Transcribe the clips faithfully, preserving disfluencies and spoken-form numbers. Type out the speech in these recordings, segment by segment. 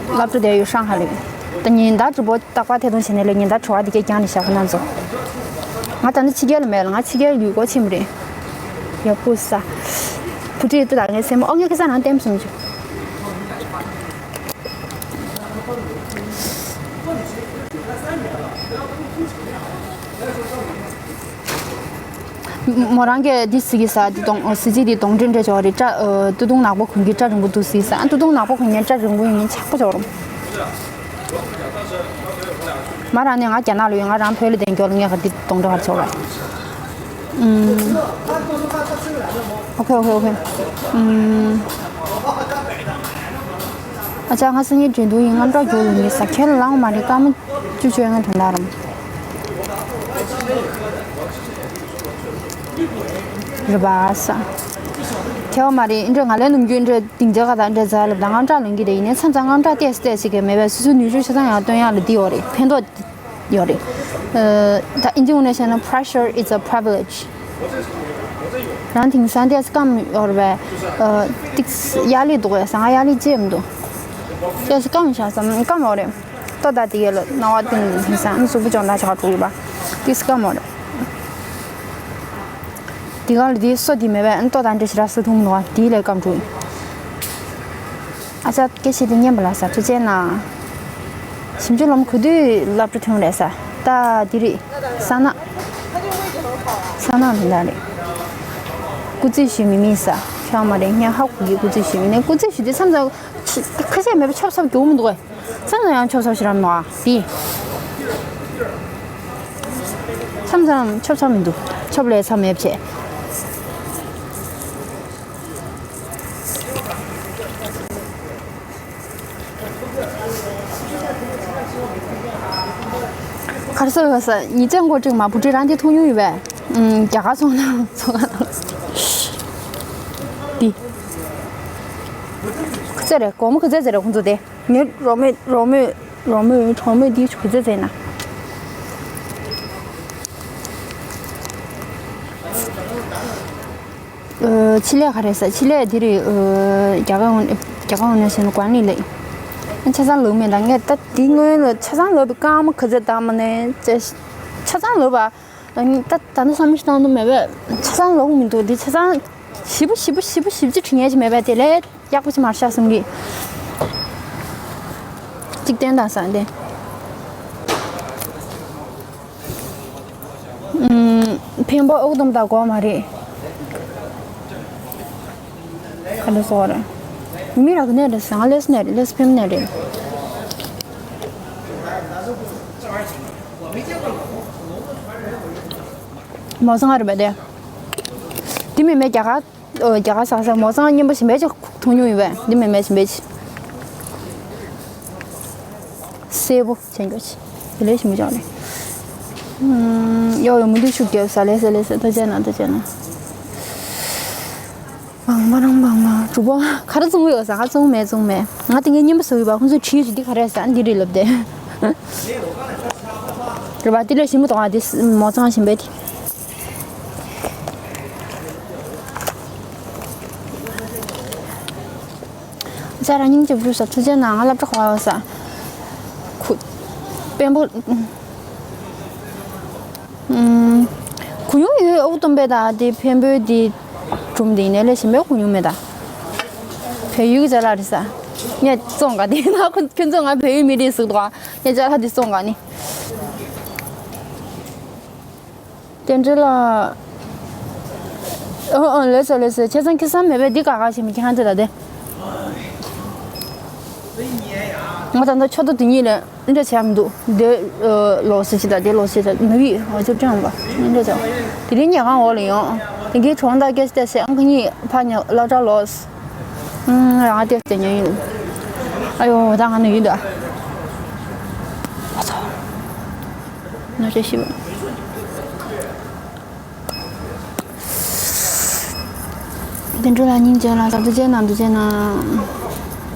སློབ་གྲྭ་དེ་ཡོད་ཧྲང་ཧའེ་ལ། ད་ཉིན་ལྟར་ཌི་པོ་རྟག་པར་ཐད་གཏོང་བྱས་ནས་ལས་ཉིན་ལྟར་དྲི་བ་འདི་གས་རྒྱང་ནས་བཞག་གི་ན་ཚོ། ང་ད་ནི་ཕྱི་རྒྱལ་ལ་མེད་ལ། ང་ཕྱི་རྒྱལ་ཡུལ་སྐོར་ཕྱིན་པ་རེད། ཡག་པོ་ས། བུ་ཁྲིད་དུ་ད་ངའི་སེམས་ཨོ་ངས་ཁ་སང་རང་ལྟད་མོ་བཟུང་བྱུང་། མོ་རང་གིས་འདི་ཟེར་གི་ས། འདི་གདོང་ཨོ་ཟི་ཙི་འདི་གདོང་འདྲེ་འདྲ་ཅོ་རེད། སྐྲ་ཨ་སྟོད་ཐུང་ནག་པོ་གོན་གི་སྐྲ་རིང་པོ་འདུག་ཟེར་གི་ས། ཨ་སྟོད་ཐུང་ནག་པོ་གོན་མཁན་སྐྲ་རིང་པོ་ཡིན་མཁན་ཆགས་པོ་ཅོ་རུང་། མ་རང་ནས་ང་རྒྱ་ནག་ལ་ཡོད། ང་རང་བོད་ལ་བསྡད་མགྱོགས་ལ་ངས་ག་འདི་གདོང་འདྲེ་ག་རེ་ཅོ་ར། ཨུམ། ཨོ་ཁེ་ཨོ་ཁེ་ཨོ་ཁེ། ཨུམ། ཨ་ཅག་ང་སང་ཉིན་འགྲོ་འདུག་ཡིན། ང་སྐྲ་རྒྱུག་ཡིན་གི་ས། ཁྱེད་ལ་ལངས་མ་རེད། སྐར་མ་བཅུ་བཅོ་ལྔ་དོན་དག་རམ། རེད་པ་ས། ཁྱེད་བ་མ་རེད། འདྲ་ང་ལས་ནམ་རྒྱུན་འདྲ་སྡིངས་ཆ་ཁ་དང་འདྲ་རྫ་ལབ་དང་ང་སྐྲ་ལངས་གི་དེ་ཡིན་ནའི་མཚམས་མཚམས་ང་སྐྲ་ཏོག་ཙམ་ཏོག་ཙམ་ཞིག་གི་མེད་པས་སོ་སོའི་ནུས་ཤུགས་ཆ་ཚང་ཡང་བཏོན་ཡག་ལ་འདི་ཡོད་རེད། ཕན་ཐོགས་ཡོད་རེད། ཨ་ད་ཨིན་ཇི་འུ་ནས་བཤད་ན་pressure is a privilege། རང་དེང་སང་ཏོག་ཙམ་སྐམ་ཡོད་རེད་པས། ཨ་ཏོག་ཙམ་ཡག་ལེ་འདུག་གས་ས། ང་ཡག་ལེ་ཅི་ཡང་མི་འདུག་ཏོག་ཙམ་སྐམ་བཞག་བསམ། སྐམ་ཡོད་རེད། ལྟོ་ད་དེ་གས་ལ་སྣང་བ་བསྟན་ནས་དེང་སང་གཟུགས་པོ་ཅུང་ད་ཆག་འགྲོ་གི་པ། ཏོག་ཙམ་སྐམ་ཡོད་རེད། དེ་ག་ལ་དེའི་སོ་དེ་མེད་པས་ལྟོ་ད་འདྲ་ཞིག་ར་ས་འཐུང་མི་འདུག་ག་དེའི་ལས་སྐམ་འགྲོ་གི། ཨ་ཅག་སྐད་ཆ་དེ་སྙན་པ་ལ་ས། ཐུགས་རྗེ་གནང་། ཞིབ་འཇུག་སློབ་མ་ག་དུས་སློབ་གྲྭ་ཐོན་རེད་ས། ད་འདི་རེད། ས་ནག་ས་ནག་དེ་འདྲ་རེད། སྐུ་རྩེད་ཞུ་མི་མེད་ས། ཁྱོད་མ་རེད། ངས་ཧ་གོ་གི། སྐུ་རྩེད་ཞུ་མི་ནས། སྐུ་རྩེད་ཞུ་དུས་མཚམས་མཚམས་ཁ་ཤས་མེད་པ་ཆོབ་ཆོབ་རྒྱུག་མི་འདུག་གས། མཚམས་མཚམས་ཡང་ཆོབ་ཆོབ་ཞིག་རམ་ནོ་ཨ་དེ། མཚམས་མཚམས་ཆོབ་ཆོབ་མི་འདུག་ཆོབ་ལས་མཚམས་མེད་བྱས། གར་སོ་ཡོད་ས། ཉི་ཅང་གོ་ཀྲིག་མ་བུ་ཁྲིད་རང་དེ་ཐུག་མྱོང་ཡོད་པས། ཨུམ། རྒྱ་གར་ཚོང་ནང་ཚོང་ཁང་ནང་། འདི། ག་ཚད་རེད། སྒོར་མོ་ག་ཚད་ཟེར་རེད་ཁོང་ཚོ་དེ། ངའི་རོགས་མོས་རོགས་མོས་རོགས་མོས་གྲོགས་མོས་འདི་ག་ཚད་ཟེར་ན། ཨ། ཆེད་ལས་ག་རེ་ཟ། ཆེད་ལས་འདི་རེད། ཨ། རྒྱ་གར་འོང་རྒྱ་གར་འོང་ནས་ཟེར་ན་ཀོན་ལི་ལེགས། ཆ་ཚང་ལོག་མེད་ད། ངས་ད་འདི་སྔོན་ལ་ཆ་ཚང་ལོག་པའི་སྐར་མ་ག་ཚོད་བཏང་མ་ནས་ཆ་ཆ་ཚང་ལོག་པ། ད་ད་ནི་བསམ་བློ་ཞིག་བཏང་འདུག་མེད་པས། ཆ་ཚང་ལོག་མི་འདུག་འདི་ཆ་ཚང་ཞིབ་པོ་ཞིབ་པོ་ཞིབ་པོ་ཞིབ་ཅིག་བྲི་མཁན་ཞིག་མེད་པས། དེ་ལས་ཡག་པོ་ཅིག་མར་ཤག་བསམ་གི། གཅིག་བསྟན་དང་བཟང་བསྟན། ཨུམ། འཕན་པོ་ཨུ་དུམ་དང་གོ་མ་རེད། ག་འདྲ་སོགས་རེད། མི་ར་གི་ནས་རེད་ཟེར། ང་ལེས་ནས་རེད། ལེས་འཕན་ནས་རེད། མོ་ཚང་རེད་པ་དེ། དེ་མིན་མེད་རྒྱ་གར། ཨོ། རྒྱ་གར་ཟ་ས་མོ་ཚང་རྙིང་པ་ཞིམ་པའི་ཅིག་འཐུང་མྱོང་ཡོད་པས། འདི་མེད་མེད་ཞིམ་པའི་ཅིག་སེར་པོ་ཅན་གྱི་ཅིག་དེ་ལས་ཞིམ་པོ་ཅང་རེད། ཨུམ། ཡོ་ཡོ་མུ་མཐུད་ཤུགས་རྒྱབ་ས། ལེ་ས་ལེ་ས། ཐུགས་རྗེ་གནང་། ཐུགས་རྗེ་གནང་། བང་མ་རང་བང་མ། གྲུ་པོ་ག་རེ་བཙོང་གི་ཡོད་ས། ང་བཙོང་མེད་བཙོང་མེད། ང་དེ་ངའི་རྙིང་པ་ཟ་གི་ཡོད་པ། ཁོང་ཚོས་བྲིས་ཡོད་ཅིག་འདི་ག་རེ་ཟ། འདི་རེད་ལབ་དེ། རེད་པ། དེ་ལས་ཞིམ་པོ་འདུག་ཨ། དེ་མོ་ཚང་ཞིམ་པའི་དེ། ཟ་ར་སྙིང་རྗེ་པོ་ཟ། ཐུགས་རྗེ་གནང་། ང་སློབ་གྲྭ་ག་པར་ཡོད་ས། ཁུ། དཔོན་པོ། ཨུམ། གོ་མྱོང་ཡོད། ཨུ་དུམ་པའི་ད་དེ་འཕན་པོའི་དེ་སྒྲུང་དེ་ཡིན་ནའི་ལས་གཞན་པའི་གོ་མྱོང་མེད་ད། བལ་ཡུལ་གྱི་ཅ་ལག་རེད་ས། ངས་བཙོང་ག་དེ་ན་ཁོ་ཁྱོད་ཚོ་ང་བལ་ཡུལ་མི་རེད་ཟེར་འདུག་ཨ། ངས་ཅ་ལག་དེ་བཙོང་ག་ནི། བསྟན་འགྲོ་ལགས། ཨོ་ཨོ། ལགས་སོ་ལགས་སོ། ཁྱེད་ཚང་ཁེ་བཟང་མེད་པས། འདི་ག་ག་བྱེད་མི་ཁྱེད་རང་དེ་ད་དེ། ང་ད་ལྟ་ཆོ་ཏོ་དེ་གཉིས་ལས་འདྲ་བྱས་མི་འདུག་འདི་ལོག་སྲིད་ཅི་ད། དེ་ལོག་སྲིད་ད། ནུ་བི་ཨོ་ཅོ་ཅང་པ་འདྲ་བྱས། དེ་རིང་ཉལ་ཁང་འོག་ལ་ཡོང་། དེ་གའི་གྲོང་རྡལ་སྐད་ཆ་བཤད། ཨང་ཁ་གཉིས་ཕ་ཉལ་སློབ་གྲྭ་ལོག་ཨང་རང་ཏེ་ཏེ་ཉལ་ཡིན། ཨ་ཡོ་ད་ང་ནུ་ཡིན་ད། ཨ་ཚོ། ན་ཅེ་ཤི་བ། བསྟན་འགྲོ་ལགས་སྙིང་རྗེ་ལ་ཟ། ཐུགས་རྗེ་གནང་། ཐུགས་རྗེ་གནང་།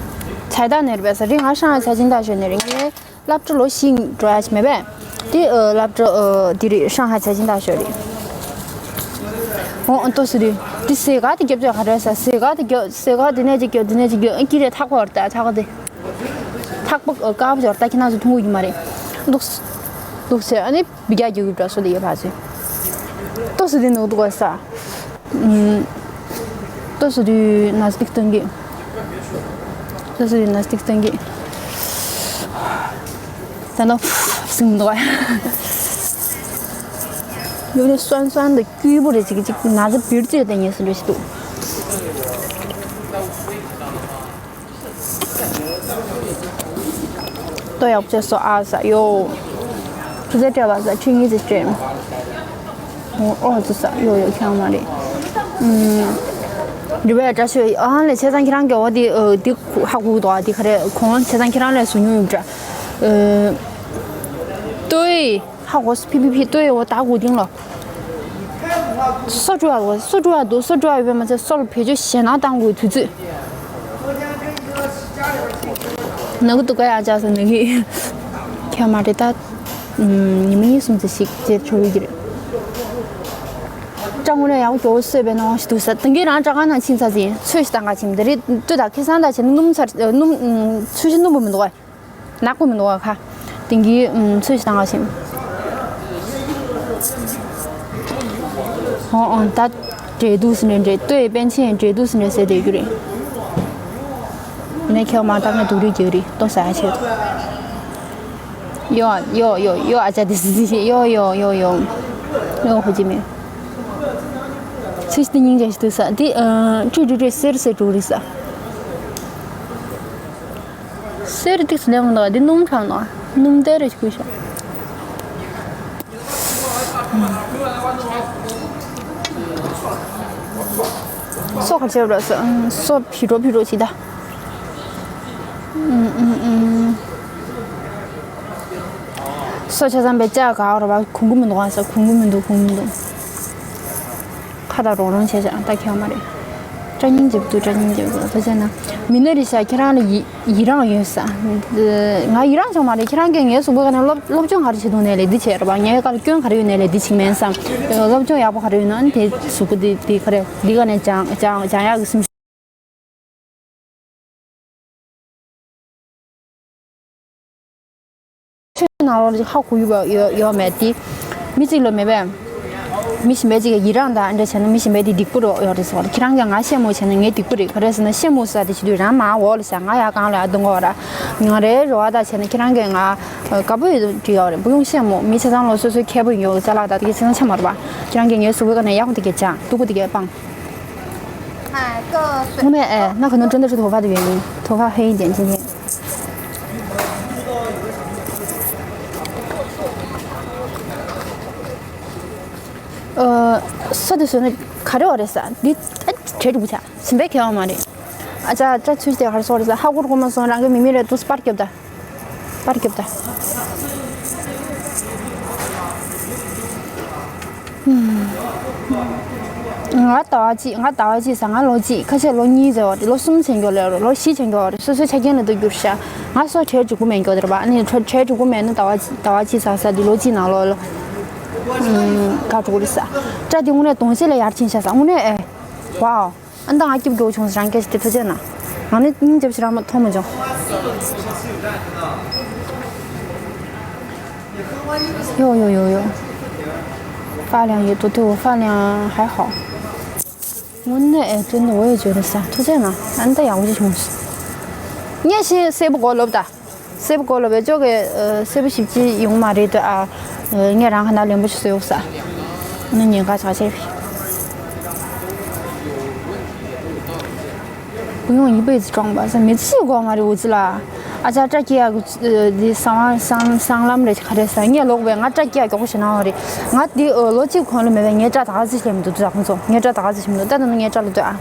ཚ་ད་ནེར་བས་རིང་ང་ཧྲང་ཧའེ་ཚ་ཅིང་ད་ཞོན་ནེ་རིང་ངའི་སློབ་གྲྭ་ལོ་ཞིག་འགྲོ་ཡ་ཞིག་མེད་པས། དེ་ཨ་སློབ་གྲྭ་ཨ་དེ་རེད། ཧྲང་ཧའེ་ཚ་ཅིང་ད་ཞོན་རེད། འོ་ཨ་ཏོ་སུ་རེད། དེ་ཟས་ག་དེ་རྒྱབ་ཚོད་ག་རེ་ཟ། ཟས་ག་དེ་རྒྱབ། ཟས་ག་དེ་ནས་ཅིག་རྒྱབ། དེ་ནས་ཅིག་རྒྱབ། ཨ་ཀི་རེ་ཐག་པ་བར་ད་ཐག་ག་དེ། ལྷག་པ་དཀར་པོ་ཅིག་ཡོད་རེད། ད་ཁྱེད་རང་ཚོ་མཐོང་གི་ཡོད་མ་རེད། འདུག་འདུག་ཟེར། ཨ་ནི་བི་རྒྱ་རྒྱག་གི་འདྲ་སོ་དེ་ཡོད་པ་ཚོས། ཏོག་ཙམ་དེ་ནུག་འདུག་ག་ས། ཨུམ། ཏོག་ཙམ་དེ་ན་སྟིག་སྟོན་གི། ཏོག་ཙམ་དེ་ན་སྟིག་སྟོན་གི། ད་ནོ་སིང་འདུག་ག། ཡོད་ནི་སོན་སོན་དུ་སྐྱུས་པོ་རེ་ཅིག་ཅིག་ན་ཚ་བིར་ཙེ་དེ་ཉེས་སུ་འགྲོ་ཞིག་འདུག་ཏོ་ཡག་པོ་བྱས་སོ་ཨ་ས་ཡོ། ཁུ་ཚེ་སྤྲད་པ་ས་ཁྲི་གཉིས་ཙམ་སྤྲད། ཨོ་ཨོ་ཙི་ས་ཡོ་ཡོ་ཁྱང་མ་རེད། ཨུམ། འདི་བས་བཀྲ་ཤིས་ཨ་ལས་བྱས་ཙང་ཁྱེད་རང་གི་འོ་འདི་འདི་ཧ་གོ་གི་འདུག་ཨ། འདི་ག་རེ་གོང་བྱས་ཙང་ཁྱེད་རང་ལས་བཟོ་མྱོང་ཡོད་འདྲ། ཏོའི་ཧ་གོ་སོ་ཕི་ཕི་ཕི་ཏོའི་འོ་ད་གོ་ཏིང་ལོ། སོ་འགྲོ་ཡ་འདུག་སོ་འགྲོ་ཡ་འདུག་སོ་འགྲོ་ཡ་ཡོད་པས་མ་ཚད་སོ་ལ་བེད་སྤྱོད་ཞེད་སྣང་བཏང་དགོས་དུས་ཚོད། ནག་གི་འདུག་ག་ཡ་ཅག་ས་ནག་གི། ཁྱད་མ་རེད་ད། ཉི་མ་གཉིས་གསུམ་ཙམ་ཞིག་བྱེད་ཆོག་གི་རེད། སྐྲ་དངོས་གནས་ཡག་པོ་མགྱོགས་པོ་གསོས་པའི་སྣང་བ་ཞིག་འདུག་ས། དེང་གི་རང་སྐྲ་ཁང་ནང་ཕྱིན་ཚར་ཟིན་ཚོས་ཤིག་བཏང་ག་ཕྱིན་དེ་རེད་ལྟོས་ད་ཁེ་སང་ད་བྱས་ན་སྣུམ་ཚར་སྣུམ་ཚོས་ཤིག་སྣུམ་པོ་མི་འདུག་ག་ནག་པོ་མི་འདུག་ག་ཁ། དེང་གི་ཚོས་ཤིག་བཏང་ག་ཕྱིན། ཨོ་ཨོ་ད་འདྲེ་འདུག་སི་འདྲེ་འདྲེ་ལྟོས་པན་ཆེན་འདྲེ་འདུག་སི་འདྲེ་ཟེར་བསྡད་རྒྱུ་རེད། ནས་ཁྱེད་མ་ད་ངས་སྡུག་རུས་རྒྱག་རེད་ལྟོ་ཟ་ཡ་ཆེད་དུ། ཡོ་ཡོ་ཡོ་ཡོ་ཨ་ཅག་དེ་སི་སི་ཡོ་ཡོ་ཡོ་ཡོ། ཡོ་ཧུ་ཅི་མེ། ཚིག་དེ་སྙིང་རྗེ་ཞིག་འདུག་ས་དེ། ཁྲི་ཁྲི་ཁྲི་སེར་སེར་འགྲོ་རེད་ས། སེར་ཏིག་སེ་ལེགས་འདུག་འདི་སྣུམ་གྲང་འདུག་སྣུམ་དེ་རེ་ཞིག་ཞོག་སོ་ག་ཆེ་བ་སོ་སོ་ཕི་རོ་ཕི་རོ་ཅི་ད། སོ་ཆ་ཚང་པའི་ལྕགས་ག་རོ་བ་གུང་གུ་མི་འདུག་ཨ་ས་གུང་གུ་མི་འདུག་གུང་གུ་མི་འདུག་ཁ་ད་རོང་རོང་བྱས་བྱས་ཨ་ད་ཁྱེད་མ་རེད། སྐྲ་སྙིང་རྗེ་པོ་འདུག་སྐྲ་སྙིང་རྗེ་པོ་འདུག་ད་བྱས་ན་མི་ནི་རི་ཤ་ཁྱེད་རང་ལ་ཡི་ཡི་རངས་ཡོད་ས། ང་ཡི་རངས་བྱུང་མ་རེད། ཁྱེད་རང་གིས་ངའི་གཟུགས་པོའི་ཁ་ནས་སློབ་སློབ་སྦྱོང་ག་རེ་བྱེད་འདུག་ནས་ལས་འདི་བྱས་རེད་པ། ངའི་ཁ་ལ་སྐྱོན་ག་རེ་ཡོད་ནས་ལས་འདི་བྱེད་མིན་བསམ། སློབ་སྦྱོང་ཡག་པོ་ག་རེ་ཡོད་ན་དེ་གཟུགས་པོ་འདི་འདི་ག་རེ་འདི་ག་ནས་སྦྱང་སྦྱང་སྦྱང་ཡག་གི་སེམས་ཤུགས། ཆོས་ནང་ལོགས་ལ་ཧ་གོ་ཡོད་པ་ཡོད་ཡོད་མེད་དེ། མི་གཅིག་ལ་མེད་པས། མི་གཞན་པ་གཅིག་གིས་ཡི་རངས་དང་འདྲ་བྱས་ན་མི་གཞན་པ་དེ་སྡིག་པོ་རོ་ཡོད་རེད་ཟེར་བ་ཁྱེད་རང་གིས་ང་ཤེས་མོ་བྱས་ན་ངའི་སྡིག་པོ་རེད། ག་རེ་ཟེར་ན་ཤེས་མོ་ཟེར་དེ་བྱེད་དུས་རང་མ་འོག་ལ་བཞག་ང་ཡར་སྒང་ལ་ཡར་གཏོང་གི་ཡོད་ར། ང་རའི་རེ་བ་ད་བྱས་ན་ཁྱེད་རང་གིས་ང་དགའ་པོ་ཡོད་དུ་འགྲིག་ཡོད་རེད། བུ་ཡོང་ཤེས་མོ་མི་ཆ་ཚང་ལོ་སོ་སོའི་ཁྱད་པར་ཡོད་ཅ་ལག་ད་དེ་གི་ཆ་ཚང་ཆ་མ་རེད་པ། ཁྱེད་རང་གིས་ངའི་གཟུགས་པོའི་སྒང་ནས་ཡག་པོ་དེ་གས་སྦྱང་སྡུག་པོ་དེ་གས་སྤང་། 我们哎，那可能真的是头发的原因，头发黑一点今天。ཨ། སོ་དེ་བཟོས་ན་ག་རེ་བ་རེད་ས། འདི་ཨ་བྲེལ་འགྲོ་གི་ཆ་སིམ་པའི་ཁེ་བ་མ་རེད། ཨ་ཅག་ཅག་ཚུལ་དེ་ག་རེ་སོག་རེད་ས། ཧ་གོ་ར་གོ་མ་སོང་རང་གི་མི་མི་རེད་དུ་སྤར་རྒྱབ་ད། པར་རྒྱབ་ད། ང་ཟླ་བ་གཅིག་ང་ཟླ་བ་གཅིག་ཟ་ང་ལོ་གཅིག་ཁ་ཤས་ལོ་གཉིས་ཟེར་བ་རེད། ལོ་གསུམ་བྱེད་མགྱོགས་ལས་རེད། ལོ་བཞི་བྱེད་མགྱོགས་རེད། སོ་སོའི་ཆ་རྐྱེན་ལ་ལྟོས་གྱུར་ཤག་ང་སོ་གྲལ་འགྲིག་པོ་མེད་མགྱོགས་དེ་རེད་པ། ཨ་ནི་གྲལ་གྲལ་འགྲིག་པོ་མེད་ན་ཟླ་བ་གཅིག་ཟ་ས་འདི་ལོ་གཅིག་ནང་ལོ་ལོ། ཨུམ། ག་འགྲོ་གི་རེད་ས། སྐྲ་འདི་དངོས་གནས་གདོང་ཤེས་ལས་ཡར་ཕྱིན་ཤག་ས་དངོས་གནས་ཨེ། ཝའོ། ཨ་ནི་ད་ང་སྐྱིད་པོ་མགྱོགས་བྱུང་ཟེར་རང་སྐད་ཆ་དེ་ཐུགས་རྗེ་གནང་། ང་ནི་སྙིང་རྗེ་པོ་ཞིག་རང་མ་མཐོང་མ་བྱུང་། 有有有有，发量也不对，我发量还好。我那哎，真的我也觉得是啊，突然啊，俺的呀，我就想说，你也是谁不给我录的？ སེར་པོ་སྐོར་ལ་བེད་སྤྱོད་ཀྱི་སེར་པོ་ཞིབ་ཅིག་ཡོང་མ་རེད་དུ་ཨ། ངས་རང་ཁ་ན་ལེན་པོ་ཞིག་བཟོས་ཡོད་ས། ནི་ཉེན་ཁ་ཆགས་ཆེ། བུ་ཡོང་ཡིན་པའི་ཙི་གྲོང་པ་ས་མི་ཚིག་གོ་མ་རེད་འུ་ཙི་ལ། ཨ་ཅག་སྐྲ་སྐྱེ་ཡག་གི་འདི་གསང་བ་གསང་གསང་ལམ་རེད་ག་རེད་ས་ངས་ལོག་པས་ང་སྐྲ་སྐྱེ་ཡག་མགྱོགས་པོ་ཞེ་ན་བ་རེད། ང་འདི་ལོ་གཅིག་གོང་ལ་མེད་པས་ངའི་སྐྲ་ད་ག་ཚི་ཞིག་ལེན་མི་འདུག་ཙི་ད་ཁོང་ཚོ་ངའི་སྐྲ་ད་ག་ཚི་ཞིག་མི་འདུག་ད་ད་ནི་ངའི་སྐྲ་ལ་ལྟོས་ཨ།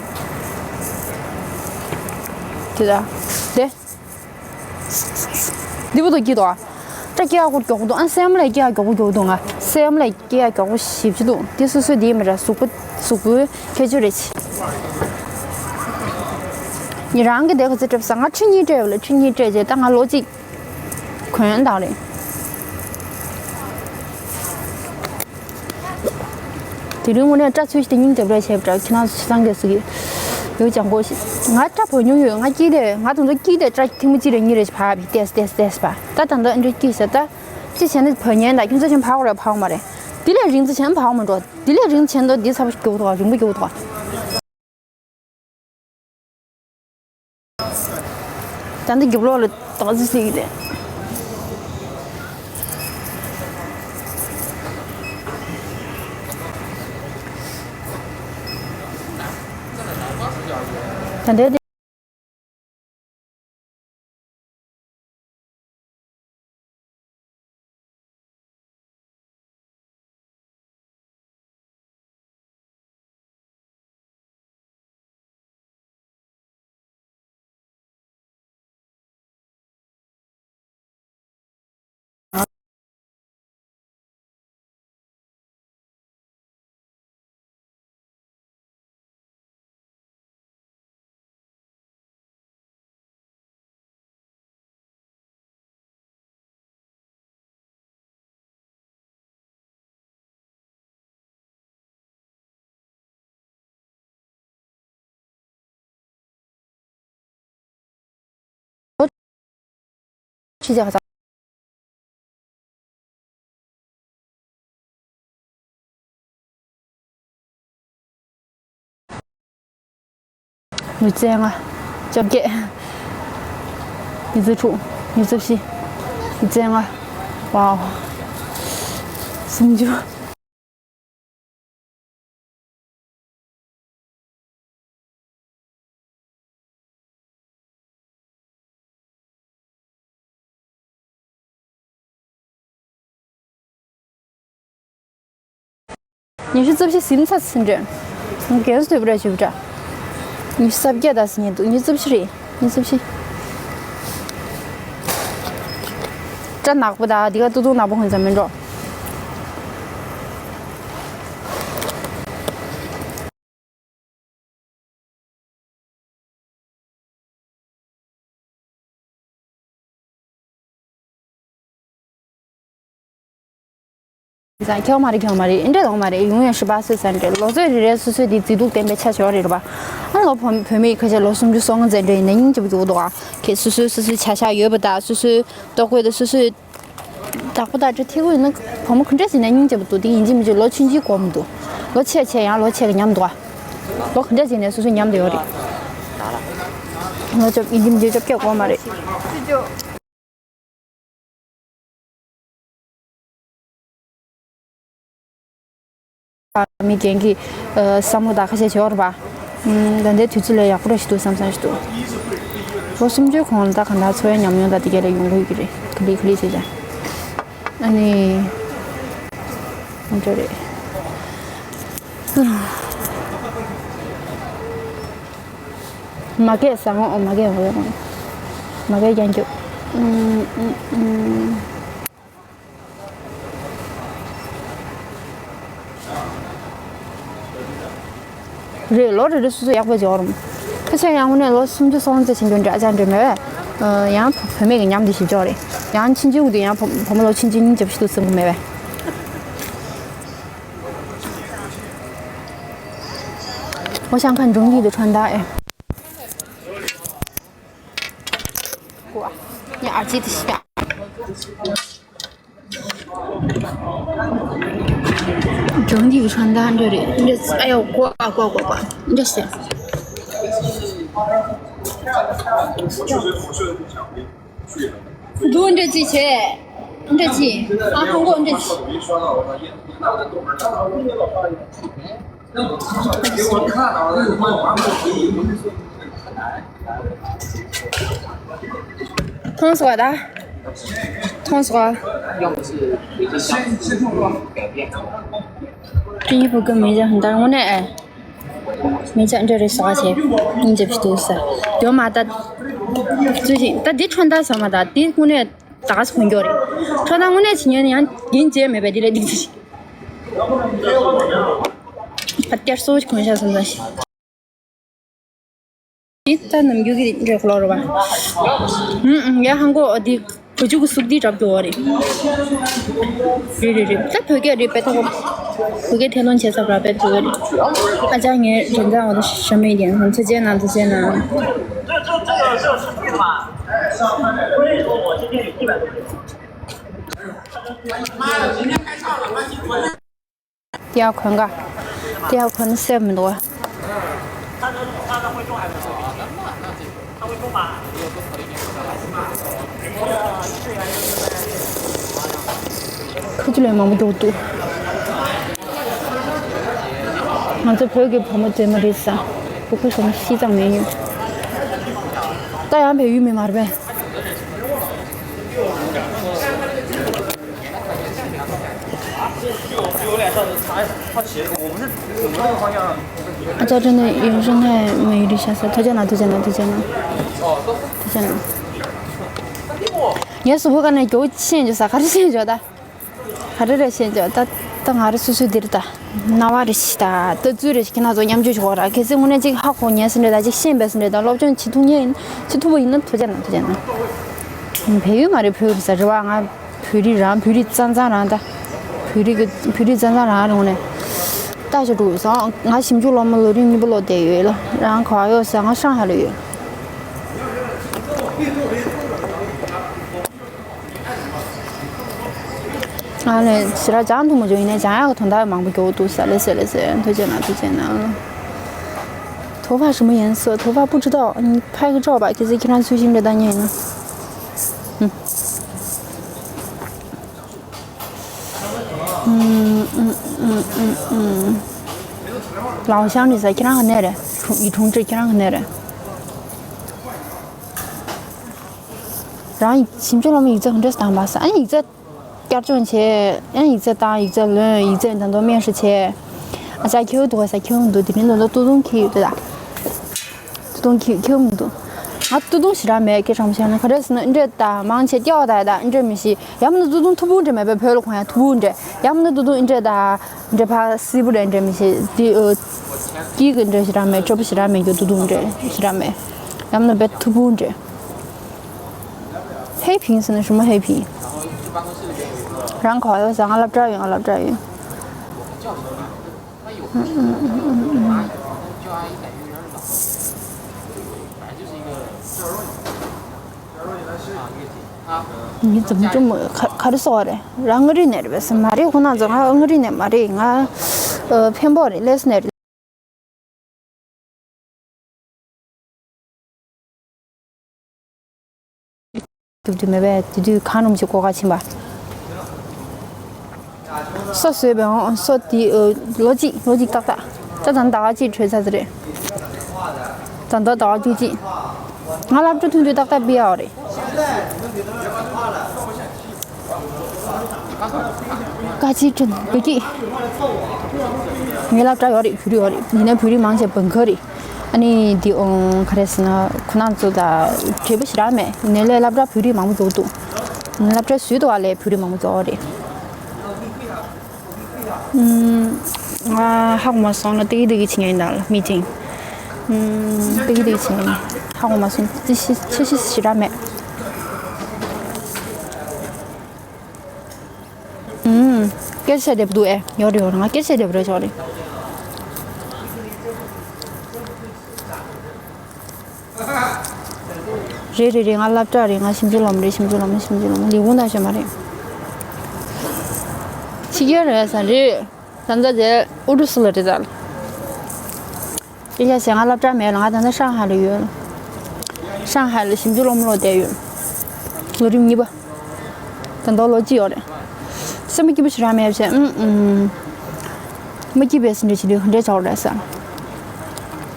དེ་ད་དེ། འདི་པོ་དུ་སྐྱིད་དོ། སྐྲ་སྐྱེ་ཡག་སྐོར་མགྱོགས་པོ་འདུག་ཨ་སེམས་ལ་སྐྱེ་ཡག་མགྱོགས་པོ་མགྱོགས་པོ་འདུག་ང་སེམས་ལ་སྐྱེ་ཡག་མགྱོགས་པོ་ཞིབ་ཅིག་འདུག་འདི་སོ་སོའི་འདི་མི་ར་གཟུགས་པོ་གཟུགས་པོའི་ཁྱད་ཆོས་རེད་ཆི། ཉི་རང་གི་དེ་ག་ཚོད་སྤྲད་ས་ང་ཁྲི་གཉིས་སྤྲད་བ་ལ་ཁྲི་གཉིས་སྤྲད་རྗེས་ད་ང་ལོ་གཅིག་གོན་དང་རེད། དེ་རིང་དངོས་གནས་སྐྲ་ཚོས་ཤིག་དེ་སྙིང་རྗེ་པོ་རེད་བྱས་པ་འདྲ་ཁྱེད་རང་ཚོ་ཆ་ཚང་གི་ཟིག་གི། ཡོད་ཀྱང་གོ། ང་སྐྲ་བོ་ཉུང་ཡོད། ང་དཀྱིལ་ལས་ང་དང་དུ་དཀྱིལ་ལས་སྐྲ་ཐེངས་མ་གཅིག་རེ་གཉིས་རེ་ཞིག་བབས་ཏེས་ཏེས་ཏེས་པ། ད་ད་འདི་འདྲ་སྐྱིད་ཟེར། ད་ཅི་བྱས་ན་བབས་ཉན་ད་ཁྱིམ་ཚང་ཆེན་བབས་རེ་བབས་མ་རེད། དེ་ལས་རིང་ཙི་ཆེན་བབས་མ་འགྲོ། དེ་ལས་རིང་ཙི་ཆེན་དུ་འདི་ཚ་པོ་ཞིག་རྒྱུག་འདུག་རིང་པོ་རྒྱུག་འདུག་ད་འདི་རྒྱབ་ལོགས་ལ་ཏག་ཙི་ཟིག་རེད། ད་འདི། ཆི་ཟེར་ཧ་ས། ཉི་ཤུ་རྩ་ལྔ། བཅོ་བརྒྱད། ཉི་ཤུ་དྲུག་ཉི་ཤུ་བཞི། ཉི་ཤུ་རྩ་ལྔ། ཝའོ། སུམ་ཅུ། ཉི་ཤུ་རྩ་བཞི་ཟིན་ཚར་ཟིན་འདྲ། རྒན་སུ་ཐོས་པ་ར་བྱེད་པ་འདྲ། ཉི་ཤུ་རྩ་བརྒྱད་ད་ཟིན་ཉེན་འདུག་ཉི་ཤུ་རྩ་བཞི་རེད། ཉི་ཤུ་རྩ་བཞི། སྐྲ་ནག་པོ་ད་འདི་ག་ཏུ་ཏུ་ནག་པོ་ཧོན་ཙམ་མིན་འགྲོ། ཟ་ཁྱོད་མ་རེད་ཁྱོད་མ་རེད་ཨེ་འདྲ་ཡོང་མ་རེད། ཡོང་ཡང་ཧྲི་པ་སོས་ས་འདྲ། ལོ་ཚོད་རེ་རེ་སོ་སོའི་དེ་མཛེས་སྡུག་ལྡན་པའི་ཆ་ཞོ་རེད་རེད་པ། ཨ་ལོ་བོད་བོད་མི་ཁ་ཤས་ལོ་སུམ་ཅུ་སོ་ལྔ་ཙམ་འདྲ་ཡིན་ན་སྙིང་རྗེ་པོ་འདུག་ཨ། ཁྱེད་སོ་སོའི་སོ་སོའི་བྱ་བཞག་ཡོད་པ་དང་སོ་སོའི་ལྟོ་གོས་དང་སོ་སོའི་བདག་པོ་དང་འདྲ་ཐིག་པོ་ཡིན་ན་བུ་མོ་ག་འདྲ་ཟིན་ན་སྙིང་རྗེ་པོ་འདུག་དེ་ཡིན་གཅིག་མིན་གཅིག་ལོ་ཆུང་ཆུང་གོམ་འདུག་ལོ་ཆེ་ཆེ་ཡང་ལོ་ཆེ་གི་ཉམས་འདུག་ཨ། ལོ་ག་འདྲ་ཟིན་ནས་སོ་སོ་ཉམས་འདུག་ཡོད་རེད། ལོ་བཅོ་ཡིན་གཅིག་མིན་གཅིག་བཅོ་བརྒྱད་གོ་མ་རེད། མི་རྒན་གྱི་བསམ་བློ་དང་ཁ་ཤས་བྱེད་བར་པ། ད་ལྟའི་དུས་ཚོད་ལས་ཡག་པོ་ར་ཞིག་འདུག་བསམ་བསམ་ཞིག་འདུག་ལོ་སུམ་ཅུའི་གོང་ལ་ད་ག་འདྲ་འཚོ་བའི་ཉམས་མྱོང་དང་དེ་ག་ལ་ཡོང་ལོས་ཀྱི་རེད། ག་ལེ་ག་ལེ་བྱེད་ཀྱང་། ཨ་ནི། འདྲ་རེད། མ་སྐད་ཟ་འོང་། མ་སྐད་འོང་། མ་སྐད་རྐྱང་རྒྱུག་ཨུམ་ཨུམ་ཨུམ། རེད། ལོ་རེ་རེ་སོ་སོ་ཡག་པོ་འཇོག་རུང་། ཁ་ཤས་ཡང་དངོས་གནས་ལོ་སུམ་ཅུ་སོ་ལྔ་ཙམ་ཕྱིན་རྒྱུ་འདྲ་ཅང་འདྲ་མེད་པས། ཡང་བུད་མེད་ཀྱི་ཉམས་དེ་ཞིག་འཇོག་རེད། ཡང་ཕྱིན་ཅི་འུ་དུ་ཡང་བུ་བུ་མོ་ལོ་ཕྱིན་ཅི་སྙིང་རྗེ་པོ་ཞིག་འདུག་བསམ་གི་མེད་པས། ཨོ་ཤང་ཁ་འབྲོང་གི་འདུག་ཁྲོན་ད་ཨེ། ཀོ། ཉ་ཨར་ཅི་དི་ཤ། འབྲོང་གི་ཁྲོན་ད་འདྲ་རེད་འདྲ། ཨ་ཡོ་ཀོ་ཨ་ཀོ་ཀོ་ཀོ་འདྲ་ཟེར། འདུག་འདྲ་ཅི་བྱས། འདྲ་ཅི། ཨ་ཧང་གོ་འདྲ་ཅི། མཐོང་སོང་བ་ད། མཐོང་སོང་བ། ཀྲིན་ཡི་བུ་གུ་མི་ཇ་ཧན་ད་དངོས་གནས་ཨེ། མི་ཇ་འདྲ་རེ་ཟ་བྱས་སྙིང་རྗེ་པོ་ཞིག་འདུག་ཟེར། ཡོད་མ་ད། ཚུལ་བཞིན་ད་འདི་ཁྲོན་ད་ཟ་མ་ད་འདི་དངོས་གནས་ད་ག་ཟེ་གོན་རྒྱུ་རེད། ཁྲོན་ད་དངོས་གནས་བྱེད་ཉན་ཡང་ཡིན་བྱས་མེད་པས་འདི་ལས་འདི་ཚུལ་བཞིན། ཕ་སྐྱར་གསོ་བ་ཞིག་གོན་ཤག་བསམ་ས་ཞིག་འདི་ད་ནམ་རྒྱུན་གྱི་འདྲ་ཁོ་ལོ་རེད་བ། ཧུམ་ཧུམ། ཡ་ཧང་གོ་འདི་བུ་ཆུ་གི་སུག་འདི་རབ་ཏུ་བ་རེད། རེད་རེད་རེད། ད་བོད་སྐད་རེད་པས་ད་གོ། བོད་སྐད་ཐད་གཏོང་བྱེད་ས་ར་པའི་དུ་ཨ་ཅག་ངའི་རིན་ཐང་འོ་ད་ཤ་མེད་ཀྱང་ཐུགས་རྗེ་གནང་། ཐུགས་རྗེ་གནང་། ཏི་ཡ་གོན་ག་ཏི་ཡ་གོན་ན་སེབ་མི་འདུག་བ། ཁ་ཆུ་ལས་མང་པོ་འགྲོ་འདུག་ང་ཚོ་བོད་ཀྱི་བུ་མོ་རྩེད་མོ་རེད་ས། བུ་ཁ་ཤོང་ཤི་ཙང་མེད་ཡོད། ད་ཡང་བལ་ཡུལ་མི་མ་རེད་པས། ཨ་ཅག་ཁྲེན་ནས་ཡོང་ཤོག་ནས་མ་ཡུལ་རི་ཤ་ས། ཐུགས་རྗེ་གནང་། ཐུགས་རྗེ་གནང་། ཐུགས་རྗེ་གནང་། ཐུགས་རྗེ་གནང་། ངས་གཟུགས་པོ་ག་ནས་མགྱོགས་ཕྱིན་འཇོག་ས། ག་རེ་ཕྱིན་འཇོག་ད། ག་རེ་རེད་ཤེས་ཀྱང་ད་ད་ང་རེ་སུ་སུ་འདིར་ད་རྣ་བ་རེ་ཤི་ད་ད་ཚུལ་རེ་ཤི་ཁྱེད་རང་ཚོ་མཉམ་སྤྱོད་ཞུ་བ་ར། གལ་སྲིད་དངོས་གནས་ཅིག་ཧ་གོ་ཉན་ཟིན་རེད་ད་ཅིག་ཤེས་པས་ཟིན་རེད་ད་སློབ་སྦྱོང་བྱེད་ཐུབ་ཉན་ཡིན་བྱེད་ཐུབ་པ་ཡིན་ན་ཐུགས་རྗེ་གནང་། ཐུགས་རྗེ་གནང་། བལ་ཡུལ་མ་རེད་བོད་རེད་ས་རེད་བ། ང་བོད་རིགས་རང་བོད་རིགས་རྩ་རྩ་རང་ད་བོད་རིགས་ཀྱི་བོད་རིགས་རྩ་རྩ་རང་རེད། དངོས་གནས་ལྟ་ཞིག་འགྲོ་དགོས་སོང་། ང་ཞིབ་འཇུག་སློབ་མ་ལོ་རིམ་གཉིས་པ་ལོ་བསྡད་ཡོད་ལ་རང་ག་བ་ཡོད་ས་ང་ཧྲང་ཧའེ་ལ་ཡོད། ཨ་ལས་ཞེ་དྲག་སྦྱང་ཐུབ་མ་བྱུང་། ཡིན་ནའི་སྦྱང་ཡག་གི་དོན་དག་མང་པོ་མགྱོགས་འདུག་ས། ལེ་སེ་ལེ་སེ། ཐུགས་རྗེ་གནང་། ཐུགས་རྗེ་གནང་། 头发什么颜色？头发不知道，你拍个照吧，给自己看上去新的单眼呢。嗯。嗯嗯嗯嗯嗯。老乡རེད་ས། ཁྱེད་རང་ག་ནས་རེད། ཡིད་འཁྲུངས་ཁྱེད་རང་ག་ནས་རེད། རང་ཞིབ་འཇུག་སློབ་མ་ཡིག་ཚད་ག་འདྲས་བཏང་པ་ས། ཨ་ཡིག་ཚད་བསྐྱར་སྦྱོང་བྱས། ཨ་ཡིག་ཚད་བཏང་། ཡིག་ཚད་ལོན། ཡིག་ཚད་ད་དུང་སྨན་ཧྲི་བྱས། ཨ་ཅག་ཁྱེའུ་འདུག་ག་ས། ཁྱེའུ་འདུག་དེ་རིང་ད་ལྟ་ཏུ་ཏུང་ཁྱེའུ་ཡོད་དེ་ད། ཏུ་ཏུང་ཁྱེའུ་ཁྱེའུ་མི་འདུག་ང་ཏུ་ཏུང་ཞེ་དྲག་མེད། སྐད་གྲགས་མ་ཤེས་ན་ག་རེ་ཟེར་ན་འདྲེ་ད་མང་ཆེ་སྐྱེ་བ་ད་ད་འདྲེ་མི་ཤེས། ཡང་མིན་ན་ཏུ་ཏུང་མཐུག་པོ་འདྲེ་མེད་པས། བོད་ལ་གོ་ཡ་མཐུག་པོ་འདྲེ། ཡང་མིན་ན་ཏུ་ཏུང་འདྲེ་ད་འདྲེ་ཕ་སི་པོ་འདྲེ་འདྲེ་མི་ཤེས་དེ། ཨོ། སྐྱིད་ཀྱི་འདྲེ་ཞེ་དྲག་མེད། སྐྱོ་པོ་ཞེ་དྲག་མེད་རྒྱུ་ཏུ་ཏུང་འདྲེ་ཞེ་དྲག་མེད། ཡང་མིན་ན་བས་མཐུག་པོ་འདྲེ། ཧེ་ཕིང་ཟེར་ན་ཞུ་མ་ཧེ་ཕིང་། རང་ག་བ་ཡོད་ས། ང་སློབ་གྲྭ་ཡོད། ང་སློབ་གྲྭ་ཡོད། ངའི་འཛུམ་འཛུམ་ག་ག་རེ་སོགས་རེད། རང་མངའ་རིས་ནས་རེད་པས་ས། མ་རེད། ཁོ་ན་ཚོ་ང་མངའ་རིས་ནས་མ་རེད། ང་ཨ་འཕན་པོ་རེད། ལེས་ནས་རེད། ཐུབ་ཐུབ་མེད་པས། དེ་དུས་གང་རུང་ཞིག་གོ་ག་ཕྱིན་པ། སོ་བཟོས་པའི་འོང་སོ་དེ་ཨ་ལོ་གཅིག་ལོ་གཅིག་ཏག་ཏག་ད་ད་ཟླ་བ་གཅིག་འཕྲོད་ཚར་ཚར་རེད། ད་ད་ཟླ་བ་བཅུ་གཅིག་ང་སློབ་གྲྭ་ཐོན་དུས་ཏག་ཏག་ཕུད་ཡག་རེད། བཀའ་སྤྱི་དྲིན་བོད་སྐད། ངའི་སློབ་གྲྭ་ཡོད་རེད། བོད་རིགས་ཡོད་རེད། ཡིན་ན་བོད་རིགས་མང་ཆེ་བན་ག་རེད། ཨ་ནི་འདི་ཨོང་ག་རེ་ཟེར་ན་ཁོ་རང་ཚོ་ད་བྲེལ་པོ་ཞེ་དྲག་མེད། ཡིན་ནའི་སློབ་གྲྭ་བོད་རིགས་མང་པོ་འཛུལ་འདུག་སློབ་གྲྭ་བཟོས་འདུག་བ་ལས་བོད་རིགས་མང་པོ་འཛུལ་བ་རེད། ང་ཧ་གོ་མ་སོང་ལ། ཏིག་ཏིག་བྱེད་ཡིན་ད་ལ་མི་ཅིང་། ཏིག་ཏིག་བྱེད་ཡིན། ཧ་གོ་མ་སོང་། ཅི་ཤི་ཅི་ཤི་ཞེ་དྲག་མེད། སྐད་ཆ་བསྡད་པ་འདུག་ཨེ། ཡོད་རེད་ཡོད་རེད། ང་སྐད་ཆ་བསྡད་པ་རེད་ཆོག་རེད། རེད་རེད་རེད། ང་སློབ་གྲྭ་རེད། ང་ཞིབ་འཇུག་སློབ་མ་རེད། ཞིབ་འཇུག་སློབ་མ་ཞིབ་འཇུག་སློབ་མ། ལས་ཁུངས་དང་ཞེ་མ་རེད། ཕྱི་རྒྱལ་རེད་ས་རེད། ད་ལྟ་དེ་ཨུ་རུ་སུ་ལ་རེད་ད། སྐད་ཆ་བཤད། ང་སློབ་གྲྭ་མེད་ལ། ང་ད་ལྟ་ཧྲང་ཧའེ་ལ་ཡོད། ཧྲང་ཧའེ་ལ་ཞིབ་འཇུག་སློབ་མ་ལོག་བསྡད་ཡོད། ལོ་རིམ་གཉིས་པ། ད་ལྟ་ལོ་གཅིག་ཡོད་རེད། སེམས་པ་སྐྱིད་པོ་ཞེ་དྲག་མེད་བྱས། ཨུམ་ཨུམ། མ་སྐྱིད་པའི་ཟིན་བྲིས་བྱེད་དུས་ག་འདྲས་ཆགས་རེད་ཟེར།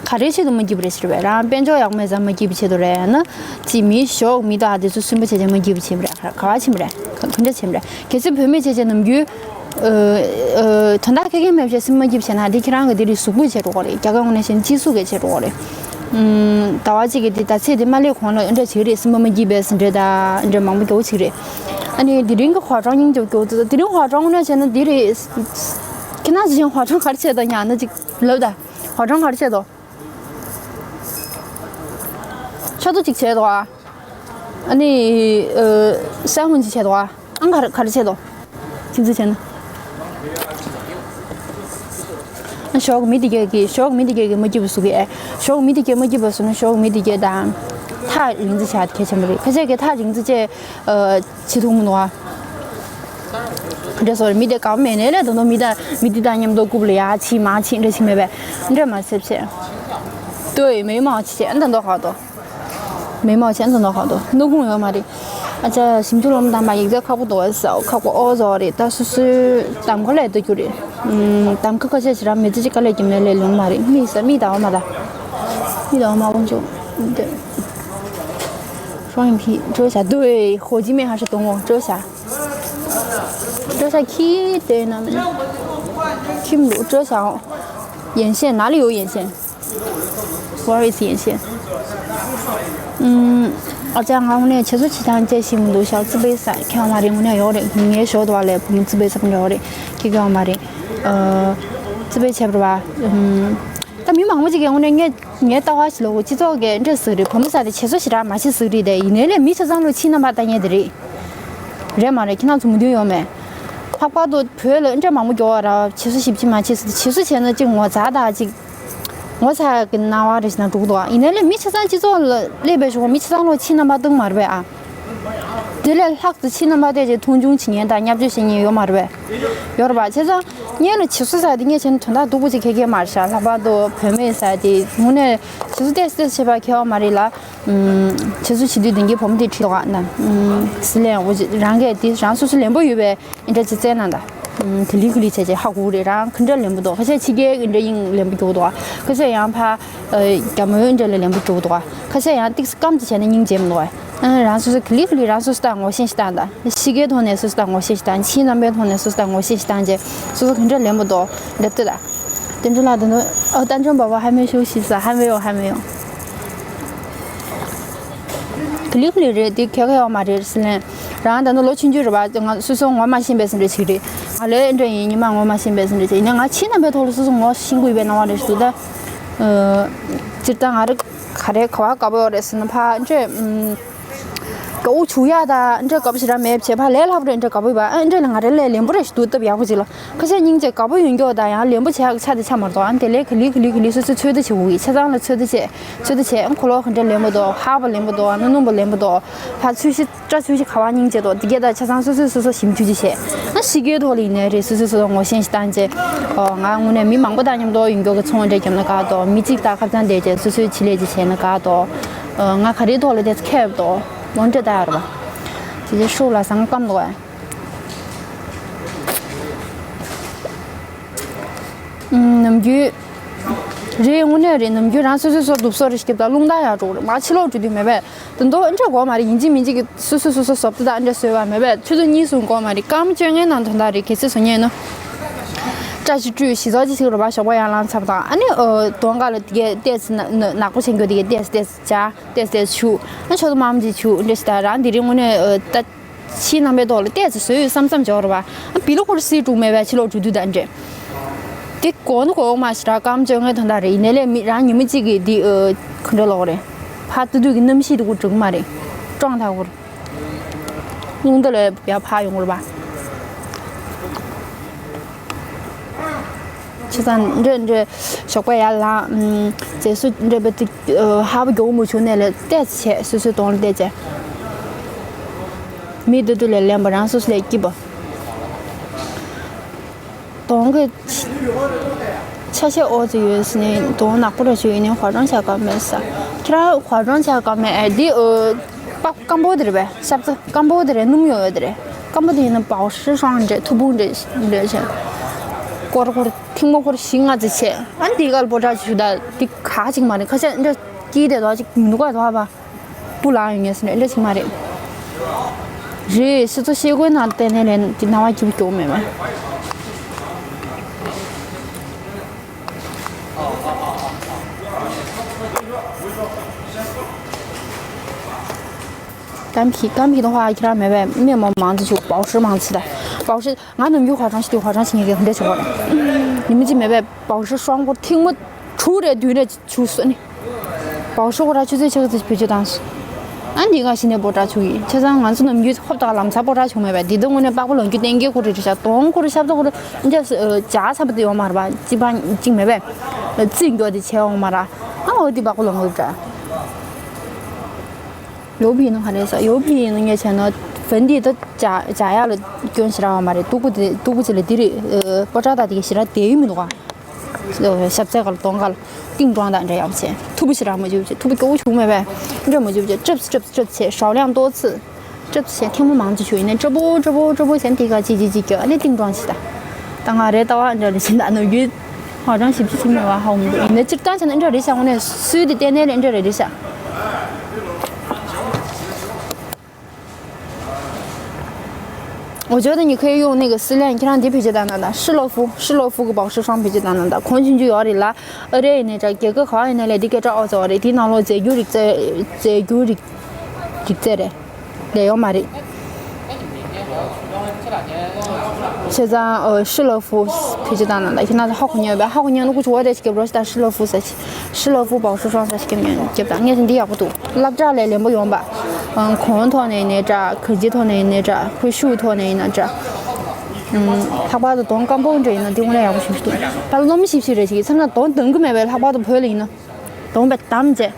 ག་རེའི་ཆེད་དུ་མ་སྐྱིད་པ་རེད་ཟེར་བས། རང་དཔལ་འབྱོར་ཡག་མེད་ཙང་མ་སྐྱིད་པ་ཆེད་དུ་རེད། ན་ཅི་མི་ཞོག་མི་དག་དེ་ཚོ་སུན་པོ་བྱས་བྱས་མ་སྐྱིད་པ་བྱེད་པ་རེད། ག་ག་བ་ཕྱིན་པ་རེད། ག་ག་འདྲས་ཕྱིན་པ་རེད། གལ་སྲིད་བུད་མེད་བྱས་བྱས་ནམ་རྒྱུན། ཨ་ཨ་དོན་དག་ཁེ་ཁེ་མེད་བྱས་སེམས་མ་སྐྱིད་བྱས་ན་དེ་ཁྱེད་རང་གི་དེ་རིགས་གཟུགས་པོ་བྱེད་འགྲོ་གི་རེད། རྒྱ་གར་ངོས་ནས་བཤད་ན་སྤྱི་གཟུགས་ཀྱི་བྱེད་འགྲོ་གི་རེད། ཟླ་བ་གཅིག་གི་དེ་ཟླ་ཚེས་དེ་མ་སླེབས་གོང་ལ་འདྲ་བྱེད་ཀྱི་རེད། སེམས་པ་མ་སྐྱིད་པའི་ཟིན་བྲིས་དང་འདྲ་མང་པོ་རྒྱག་ཅིག་རེད། ཨ་ནི་དེ་རིང་གི་ཧྭ་ཀྲང་སྙིང་རྗེ་པོ་རྒྱག་ཚོད། དེ་རིང་ཧྭ་ཀྲང་ངོས་ནས་བྱས་ན་དེ་རེད། ཁྱེད་རང་ཚོ་ཧྭ་ཀྲང་ག་རེ་བྱས་འདུག་ཉག་ན་ཅིག་ལབ་ད། ཧྭ་ཀྲང་ག་རེ་བྱས་འདུག་ཕྱག་རྡོག་ཅིག་བྱས་འདུག་ཨ། ཨ་ནི་ཨ་སན་ཧུན་ཅིག་བྱས་འདུག་ཨ། ཨང་ག་རེ་ག་རེ་བྱས་འདུག་ཁྱེད་ཚོས་བྱས་ན། ཞོགས་མི་དེ་གས་ཀྱིས་ཞོགས་མི་དེ་གས་ཀྱིས་མ་སྐྱིད་པ་བཟོ་གི་ཨེ། ཞོགས་མི་དེ་གས་མ་སྐྱིད་པ་བཟོ་ན་ཞོགས་མི་དེ་གས་དང་ཐག་རིང་ཙམ་བྱ་གལ་ཆེན་པོ་རེད། ཁ་ཤས་ཀྱིས་ཐག་རིང་ཙམ་བྱས་ཨ་བྱེད་ཐུབ་མི་འདུག་ཨ། འདྲ་སོ་རེད། མི་དེ་ག་བ་མེད་ནས་ལས་ད་དུང་མི་དང་མི་དེ་དང་མཉམ་དུ་རྐུབ་ལ་ཡ་ཕྱིན་མ་ཕྱིན་འདྲ་ཕྱིན་མེད་པས་འདྲ་མ་ཟེར་བྱས། ལྟོས་མེད་མ་ཕྱིན་བྱས་ཨ་ད་མདོ་ཁ་ཏོ། མེ་མོ་ཆེན་ཚོ་ནོ་ཁ་དོ་ནུ་ཁུང་ཡོད་མ་རེད། ཨ་ཅག་ཞིབ་འཇུག་སློབ་མ་དང་མ་ཡིག་ཚད་ཁག་པོ་འདུག་ཨེ་ཟ་ཁག་པོ་ཨོ་ཟོ་རེད། ད་སོ་སོའི་གདམ་ཁ་ལས་ལྟ་རྒྱུ་རེད། ཨམ། གདམ་ཁ་ཁ་ཤས་ཤིག་རང་མི་ཚེ་གཅིག་དཀའ་ལས་རྒྱབ་ནས་ལས་ལོང་མ་རེད། མི་ས་མི་ད་འོ་མ་ད། མི་ད་འོ་མ་དབང་ཆོག་འདི། ཧྲོང་ཡིན་ཕི་འགྲོ་བྱ་དུ་ཧོ་ཅི་མེ་ཧ་ཤ་དོང་འོ་འགྲོ་བྱ། འགྲོ་བྱ་ཁྱི་དེ་ན་མི་ཁྱིམ་དུ་འགྲོ་བྱ། ཡན་ཤན་ན་ལི་ཡོ་ཡན་ཤན། Where is Yan Xian? ཨ་ཅག་ང་དངོས་གནས་བྱེད་སོ་བྱེད་སྟངས་བཅས་ཤེས་མི་འདུག་ཤག་རྩིས་པའི་ས་ཁྱད་པར་མ་རེད། དངོས་གནས་ཡོད་རེད། ངའི་ཞོར་དུ་བ་ལས་བུ་མོ་རྩིས་པའི་ས་ཕུན་འདྲ་ཡོད་རེད། ཁྱེད་ཀྱི་བ་མ་རེད། ཨ། རྩིས་པའི་བྱས་པ་རེད་བ། ཨམ། ད་མི་མང་པོ་ཅིག་གིས་དངོས་གནས་ངས་ངའི་ལྟ་བ་ཞིག་ལ་འོ་སྤྱི་ཚོགས་ཀྱི་འདྲ་ཟིག་རེད། བུ་མོ་ས་དེ་བྱེད་སོ་ཞེ་དྲག་མ་བྱེད་ཟིག་རེད་དེ། ཡིན་ནའི་ལས་མི་ཆ་ཚང་ལོ་ཕྱི་ནང་པ་ལྟ་མཁན་དེ་རེད། རེད་མ་རེད། ཁྱེད་རང་ཚོ་མོས་མཐུན་ཡོད་མེད། ལྷག་པར་དུ་བོད་ལ་འདྲ་མང་པོ་མགྱོགས་པ་ར་བྱེད་སོ་ཞིབ་ཅིག་མ་བྱེད་སོ་དེ་བྱེད་སོ་བྱས་ན་ཅིག་ངོ་ཚ་དང་ཅིག་ངོ་ཚ་གི་སྣང་བ་རེ་ཞིག་ན་འགྲོ་གི་འདུག་ཨ། ཡིན་ནའི་ལས་མི་ཆ་ཚང་སྤྱི་ཚོགས་ལ་སླེབས་པའི་ཞོག་མི་ཆ་ཚང་ལོ་ཕྱི་ནང་པ་སྟོན་མ་རེད་པས་ཨ། དེ་ལས་ལྷག་ཏུ་ཕྱི་ནང་པ་དེ་ཅིག་མཐོང་ཆུང་བྱེད་མཁན་དང་བརྙས་བཅོས་བྱེད་མཁན་ཡོད་མ་རེད་པས། ཡོད་རེད་པ། བྱས་ཙང་ངས་ལ་བྱེད་སོ་ས་དེ་ངས་བྱས་ན་དོན་དག་སྡུག་པོ་ཅིག་ཁེ་ཁེ་མ་རེད་ཤག་ལྷག་པར་དུ་བུད་མེད་ས་དེ་དངོས་གནས་བྱེད་སོ་ཏོག་ཙམ་ཏོག་ཙམ་བྱེད་པ་ཁེ་བ་མ་རེད་ལ། ཨུམ། བྱེད་སོ་བྱེད་དུས་དེང་གི་བུ་མོ་དེ་ཁྲིད་དོག་ཨ་ན། ཨུམ། ཟི་ལན་འོ་ཅི་རང་གིས་དེ་རང་སོ་སོ་ལེན་པོ་ཡོད་པའི་ཨིན་དྲ་ཅི་བཙལ་ན་ད། ཨུམ། དེ་ལི་གུ་ལི་བྱས་བྱས་ཧ་གོ་རེད། རང་ག་འདྲ་ལེན་པོ་འདུག་ཁ་ཤས་ཕྱི་རྒྱལ་གི་འདྲ་དབྱིངས་ལེན་པོ་འགྱོ་འདུག་ཁ་ཤས་ཡང་ཕ། ཨ། རྒྱ་མོའི་འདྲ་ལ་ལེན་པོ་འགྱོ་འདུག་ཁ་ཤས་ཡང་ཏིག་སྐམ་ཅི་བྱས་ན་སྙིང་རྗེ་མི་འདུག་ཨ། རང་སོ་སོ་གི་ལི་གུ་ལི་རང་སོ་སོ་ད་ངོ་ཤེས་ཤིག་བཏང་ད། ཕྱི་རྒྱལ་ཐོག་ནས་སོ་སོ་ད་ངོ་ཤེས་ཤིག་བཏང་། ཕྱིའི་རྣམ་པའི་ཐོག་ནས་སོ་སོ་ད་ངོ་ཤེས་ཤིག་བཏང་བྱས་སོ་སོ་ག་འདྲ་ལེན་པོ་འདུག་འདྲ་ལྟོས་ད། ཏན་ཏན་ལ་ད་ནི་ཨོ་ཏན་ཅོན་པ་པ་ཧ་མེ་ཤུ་ཤི་ས་ཧ་མེ་ཡོ་ཧ་མེ་ཡོ། ག་ལི་ག་ལི་རེད་དེ་ཁྱད་ཁ་ཡོད་མ་རེད་ཟེར་ལན། རང་ད་ནི་ལོ་ཆུང་ཆུང་རེད་པ། ང་སོ་སོ་ངོ་མ་ཤེས་པའི་སེམས་ཁྲལ་ཞིག་རེད། ང་ལས་འདྲ་ཡིན་ཉི་མ་ངོ་མ་ཤེས་པའི་སེམས་ཁྲལ་ཞིག་ཡིན་ན་ང་ཕྱི་རྣམ་པའི་ཐོག་ལ་སོ་སོ་ངོ་ཤེས་དགོས་པའི་སྣང་བ་རེད་ཞུ་ད། སྤྱིར་བཏང་ང་རེ་ག་རེ་ག་བ་དགའ་པོ་ཡོད་རེད་ཟེར་ན་ཕ་འདྲ། དགའ་བོ་བྱུག་ཡག་དང་འདྲ་དགའ་པོ་ཞེ་དྲག་མེད་བྱས་ཕར་ལས་སླ་པོ་རེད། འདྲ་དགའ་པོ་ཡོད་པ་ཨ་འདྲ་ལ་ང་རེ་ལས་ལེན་པོ་རེ་ཞིག་འདུག་སྟབས་ཡག་པོ་ཅིག་ལ་ཁ་ཤས་སྙིང་རྗེ་དགའ་པོ་ཡོད་མགྱོགས་དང་ཡང་ལེན་པོ་བྱེད་ཡག་ཆ་དེ་ཆ་མ་རེད་དོ། ཨ་དེ་ལས་ག་ལི་ག་ལི་ག་ལི་སོ་སོའི་ཚོད་ལྟ་བྱེད་དགོས་ཀྱི་ཆ་ཚང་ལ་ཚོད་ལྟ་བྱེད་ཚོད་ལྟ་བྱེད། ཨ་ཁོ་ལོ་ག་འདྲ་ལེན་པོ་འདུག་ཧ་པ་ལེན་པོ་འདུག་ཨ་ནུ་ནུ་པོ་ལེན་པོ་འདུག་ཕར་ཚུལ་ཤི་སྐྲ་ཚུལ་ཤི་ག་བ་སྙིང་རྗེ་འདུག་དེ་གས་ད་ཆ་ཚང་སོ་སོས་སོ་སོ་ཞིབ་འཇུག་ཅིག་བྱེད། ཨ་ཕྱི་རྒྱལ་ཐོག་ལ་ཡིན་ནའི་རེད། སོ་སོས་སོ་སོ་ངོ་ཤེས་ཤིག་བཏང་བྱས། ཨོ་ང་དངོས་གནས་མི་མང་པོ་དང་མཉམ་དུ་ཡོང་མགྱོགས་ཀྱི་ཚོང་འབྲེལ་བརྒྱབ་ན་དགའ་འདུག་མི་གཅིག་དང་ཁ་བྱང་བསྡད་བྱས་སོ་སོའི་ཆེད་ལས་ཅིག་བྱས་ན་དགའ་འདུག་ཨ་ང་ག་རེའི་ཐོག་ལ་བསྡད་ཚེ་ཁེབས་འདུག་ལོ་འདྲེ་ལྟ་ཡ་རེད་པ། དེ་རྗེས་ཤོག་ལ་ཟངས་སྐམ་འདུག་ཨ། ནམ་རྒྱུན། རེད་དངོས་གནས་རེད། ནམ་རྒྱུན་རང་སོ་སོས་སོ་སོ་དུབ་སོ་རེ་སྐྱེབ་དང་རླུང་རྟ་ཡག་འགྲོ་རེད། མ་ཕྱི་ལོགས་འགྲོ་དུས་མེད་པས་དེ་འདོ་འདྲ་དགོས་མ་རེད། ཡིན་གཅིག་མིན་གཅིག་གི་སོ་སོས་སོ་སོ་བཟོ་ལྟ་དང་འདྲ་བཟོས་པ་མེད་པས་ཆུ་ཚོད་གཉིས་གསུམ་དགོས་མ་རེད། སྐར་མ་བཅོ་ལྔའི་ནང་དོན་དག་རེད། གལ་སྲིད་བཟོ་མཁན་ཡིན་ན། སྐྲ་ཞིག་བཀྲུས་ཞིག་ཟ་ཅིག་ཞིག་རུ་བ་ཞོགས་པ་ཡར་ལངས་ཚར་བ་དང་ཨ་ནི་གདོང་ཁ་ལ་དེ་གས་ཏོག་ཙམ་ནག་པོ་བྱེད་མཁན་དེ་གས་ཏོག་ཙམ་ཏོག་ཙམ་བྱ་ཏོག་ཙམ་ཏོག་ཙམ་བྱུག་ཨ་ཆོག་ཏུ་མམ་ཅིག་བྱུག་འདྲ་ཞིག་ད་རང་དེ་རིང་དངོས་གནས་ད། ཕྱིའི་རྣམ་པའི་ཐོག་ལ་ཏོག་ཙམ་བཟོས་ཡོད་བསམ་བསམ་འཇོག་རེད་པ། ཨ་བི་ལོ་ཁོ་ར་སིའི་དྲུག་མེད་པའི་ཕྱི་ལོགས་འགྲོ་དུས་དང་འདྲེ། དེ་གོ་ནི་གོ་མ་ཞེ་དྲག་སྐར་མ་བཅོ་ལྔའི་དོན་དག་རེད། ཡིན་ནའི་ལས་མི་རང་ཉི་མ་གཅིག་གི་འདི་ཨ་ག་འདྲ་ལོག་རེད། ཕར་ལྟ་དུས་ཀྱི་གནམ་གཤིས་དེ་ཁོ་འགྲིག་མ་རེད། ཀྲོང་ཐག་ཁོ་ར། རླུང་རྟ་ལ་ཡར་ཕར་ཡོང་རེད་པ། བྱས་ཙང་འདྲེ་འདྲེ་ཞོགས་པ་ཡར་ལངས་ཨམ་རྗེས་སུ་འདྲེ་པ་དེ་ཧ་པ་མགྱོགས་མོ་བྱུང་ནས་ལས་ཏོག་ཙམ་བྱས་སོ་སོའི་གདོང་ལ་ཏོག་ཙམ། མི་འདི་དུས་ལས་ལེན་པ་རང་སོ་སོ་ལས་སྐྱིད་པ། གདོང་གི་ཆ་ཤས་ཨོ་ཙི་ཡོད་ཟེར་ནས་གདོང་ནག་པོ་ར་ཞིག་ཡིན་ནའི་ཧྭ་ཅང་བྱ་དཀའ་མེད་ས། ཁྱེད་རང་ཧྭ་ཅང་བྱ་དཀའ་མེད་ཨེ་འདི་ཨོ་པགས་སྐམ་པོ་དེ་རེད་པས། ཤབ་ཚ་སྐམ་པོ་དེ་རེད། སྣུམ་ཡོད་ཡོད་དེ་རེད། སྐམ་པོ་དེ་ཡིན་ན་བའོ་ཧྲི་ཧྲང་འདྲེ་ཐུ་བུང་འདྲེ་འདྲེ་བྱས། སྐོར་སྐོར་ཐིང་མོ་སྐོར་བཞི་ལྔ་ཙི་བྱས། ཨ་འདི་ག་ལ་པོ་ཏྲ་ཞུ་ད་འདི་ག་ཅིག་མ་རེད། ཁ་ཤས་འདྲ་སྐྱིད་དེ་དོ་ཅིག་མི་འདུག་ག་དོ་བ། སྤུ་ལངས་ཡོང་ངེས་སུ་འདྲ་ཞིག་མ་རེད། རེད། སྤྱི་ཚོགས་ཤེལ་སྒོའི་ནང་བལྟས་ནས་ལན་གྱི་སྣང་བ་སྐྱིད་པོ་སྐྱོ་མེད་མ། སྐམ་གྱི་སྐམ་གྱི་དོ་ཧ་ཁྱེད་རང་མེད་པས་སྨན་མོ་མང་ཙི་བྱུག་བའོ་ཧྲི་མང་ཙི་ད། བའོ་ཧྲི་ང་ནམ་རྒྱུན་ཧྭ་ཅང་ཞིག་དུས་ཧྭ་ཅང་ཞིག་ངེས་ཀྱི་འདྲ་བྱུང་བ་རེད། ཉི་མ་གཅིག་མེད་པས་བའོ་ཧྲི་ཧྲང་པོ་ཐིང་མོ་དྲུག་རེད་བདུན་རེད། ཆུ་སོ་ནི། བའོ་ཧྲི་ཁོ་ར་ཆུ་ཚོད་ཕྱེད་ཀ་ཙམ་བེད་སྤྱོད་བཏང་སོང་། ཨ་འདི་ག་ཤི་ནས་སྤོ་བྲག་བྱུང་ཡིན། བྱས་ཙང་ང་ཚོ་ནམ་རྒྱུན་ཧོབ་ཏག་ལམ་སང་སྤོ་བྲག་བྱུང་མེད་པས། འདི་དོན་དངོས་གནས་པགས་པ་ལོངས་སྐྱིད་གཏན་འཁེལ་ཁོ་རེ་རེ་ཤག་དོང་ཁོ་རེ་ཤག་ཏོ་ཁོ་རེ་འདྲ་ཇག་ཚ་པོ་དེ་ཡོང་མ་རེད་པ། གཅིག་པ་གཅིག་མེད་པས། རྩིས་མགྱོགས་དེ་བྱས་ཡོང་མ་ར། ཨ་འོ་འདི་པགས་པ་ལོངས་སྐྱིད་འདྲ། ཡོ་བི་ཡིན་ན་ག་རེ་ཟ། ཡོ་བི་ཡིན་ན་ངས་བྱས་ན་བན་འདི་ད་ཇག་ཇག་ཡག་ལ་སྐྱོན་ཞེ་དྲག་ཡོད་མ་རེད། སྟུག་པོ་དེ་སྟུག་པོ་ཅིག་ལ་འདི་རེད། ཨ་སྤོ་བྲག་དང་དེ་ག་ཞེ་དྲག་དེ་ཡིན་མི་འདུག་ག་ཞབས་ཚད་ག་ལ་གདོང་ག་ལ་ཏིང་ཀྲོང་དང་འདྲ་ཡག་པོ་བྱས། མཐུག་པོ་ཞེ་དྲག་མ་བྱུག་བྱས། མཐུག་པོ་སྐྱོ་བོ་བྱུང་མེད་པས། འདྲ་མ་བྱུག་བྱས། ཀྲབ་ཀྲབ་ཀྲབ་བྱས། ཞའོ་ལིང་ཏོ་ཚི་ཀྲབ་བྱས། ཐེངས་མ་མང་ཅིག་བྱུག་ཡིན་ནའི་ཀྲབ་པོ་ཀྲབ་པོ་ཀྲབ་པོ་བྱས། དེ་ག་ཅི་ཅི་ཅི་སྐྱོ། ཨ་ནི་ཏིང་ཀྲོང་ཞིག་ད། ད་ང་རེ་ལྟ་བ་འདྲ་རེ་བྱེད་ད་ནོར་རྒྱུ། ཧ་ཅང་ཞིབ་ཅིག་ཅིག་མེད་པ་ཧ་འོང་གི་འདུག་ཡིན་ནའི་སྤྱིར་བཏང་བྱས་ན་འདྲ་རེ་ཤག་འོང་ནས་སུས་དེ་བལྟས་ནའི་ལས་འདྲ་རེ་རེ་ཤག 我觉得你可以用那个丝链，ཁྱེད་རང་འདི་བེད་སྤྱོད་བཏང་ན་ད།施乐肤，施乐肤གི་保湿霜བེད་སྤྱོད་བཏང་ན་ད། གོང་ཆུང་ཆུང་ཡོད་རེད་ལ། ཨ་རེ་ཡིན་ནའི་འདྲ། རྒྱལ་ཁབ་ག་བ་ཡིན་ནའི་ལས་འདི་སྐད་གྲགས་ཨོ་ཙི་བ་རེད། དེའི་ནང་ལོགས་རྫས་འགྱུར་རིགས་རྫས་རྫས་འགྱུར་རིགས་རིགས་རྫས་རེད། ལས་ཡོད་མ་རེད། བྱས་ཙང་ཨ་施乐肤བེད་སྤྱོད་བཏང་ན་ད། ཁྱེད་རང་ཚོ་ཧ་གོ་མྱོང་ཡོད་པས། ཧ་གོ་མྱོང་ན་ཀུ་ཅོ་འོ་དེ་ཞིག་རྒྱབ་རོགས་ཞེས་ད།施乐肤ཟེར་ཞིག 施乐肤保湿霜ཟེར་ཞིག་རྒྱབ་ད། ངས་འདི་ཡག་པོ་འདུག་སློབ་གྲྭ་ལས་ལེན་པོ་ཡོང་པ། གོང་ཐོག་ནས་ཡིན་ནའི་འདྲ། ག་རྗེས་ཐོག་ནས་ཡིན་ནའི་འདྲ། ཁོའི་ཤུགས་ཐོག་ནས་ཡིན་ན་འདྲ། ལྷག་པར་དུ་གདོང་སྐམ་པོ་འདྲ་ཡིན་ན་འདི་དངོས་གནས་ཡག་པོ་ཞིག་འདུག་ད་སློབ་མ་ཞིབ་ཞིབ་རེ་ཞིག་མཚམས་ན་གདོང་འདང་གི་མེད་པའི། ལྷག་པར་དུ་བོད་ལ་ཡིན་ན་གདོང་བས་བསྡམས་བྱས།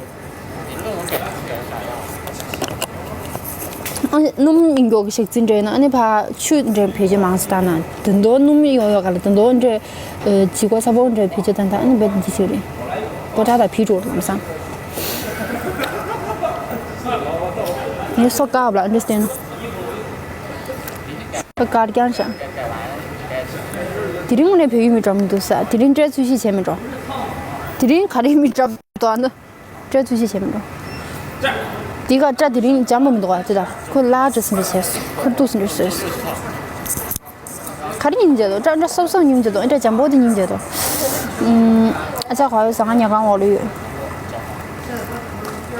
ཨ་ནི་སྣུམ་ཡིན་མགྱོགས་ཀྱི་ཞག་རྩི་འདྲ་ཡིན་ན། ཨ་ནི་ཕ་ཆུ་འདྲ་བེད་སྤྱོད་མང་ཙམ་བཏང་ན། དུ་མདོ་སྣུམ་ཡོད་ཡོད་ག་ལ་དུ་མདོ་འདྲ་ལྗིད་ཁོག་ཚ་པོ་འདྲ་བེད་སྤྱོད་བཏང་ད། ཨ་ནི་རྦད་དེ་ཞིག་རེད། སྤོ་བྲག་དང་ཕི་འགྲོ་རུ་མ་སང་། ངས་སོ་དཀར་བ་ལ་འདྲ་བསྟན་ན། དཀར་རྐྱང་ཤག་དེ་རིང་དངོས་གནས་བོད་ཡིག་མི་འགྲོ་མི་འདུག་ས། དེ་རིང་སྤྲད་ཚུལ་ཞིག་བྱས་མི་འགྲོ། དེ་རིང་ག་རེ་མི་འགྲོ་འདུག་ཨ་ནི། སྤྲད་ཚུལ་ཞིག་བྱས་མི་འགྲོ། དེ་ག་སྐྲ་དེ་རིང་འཇམ་པོ་མི་འདུག་ག་དེ་ད་ཁོ་ལ་འདྲ་སུ་འདྲ་བྱས་སོང་། ཁོ་འདུག་སུ་འདྲ་བཟོས་སོང་། ག་རེ་ཉིན་བྱས་འདུག་སྐྲ་འདྲ་སོབ་སོབ་ཉིན་བྱས་འདུག་སྐྲ་འཇམ་པོ་དེ་ཉིན་བྱས་འདུག་ཨུམ། ཨ་ཅག་ག་ཡོད་ཟ། ང་ཉལ་ཁང་འོག་ལ་ཡོད།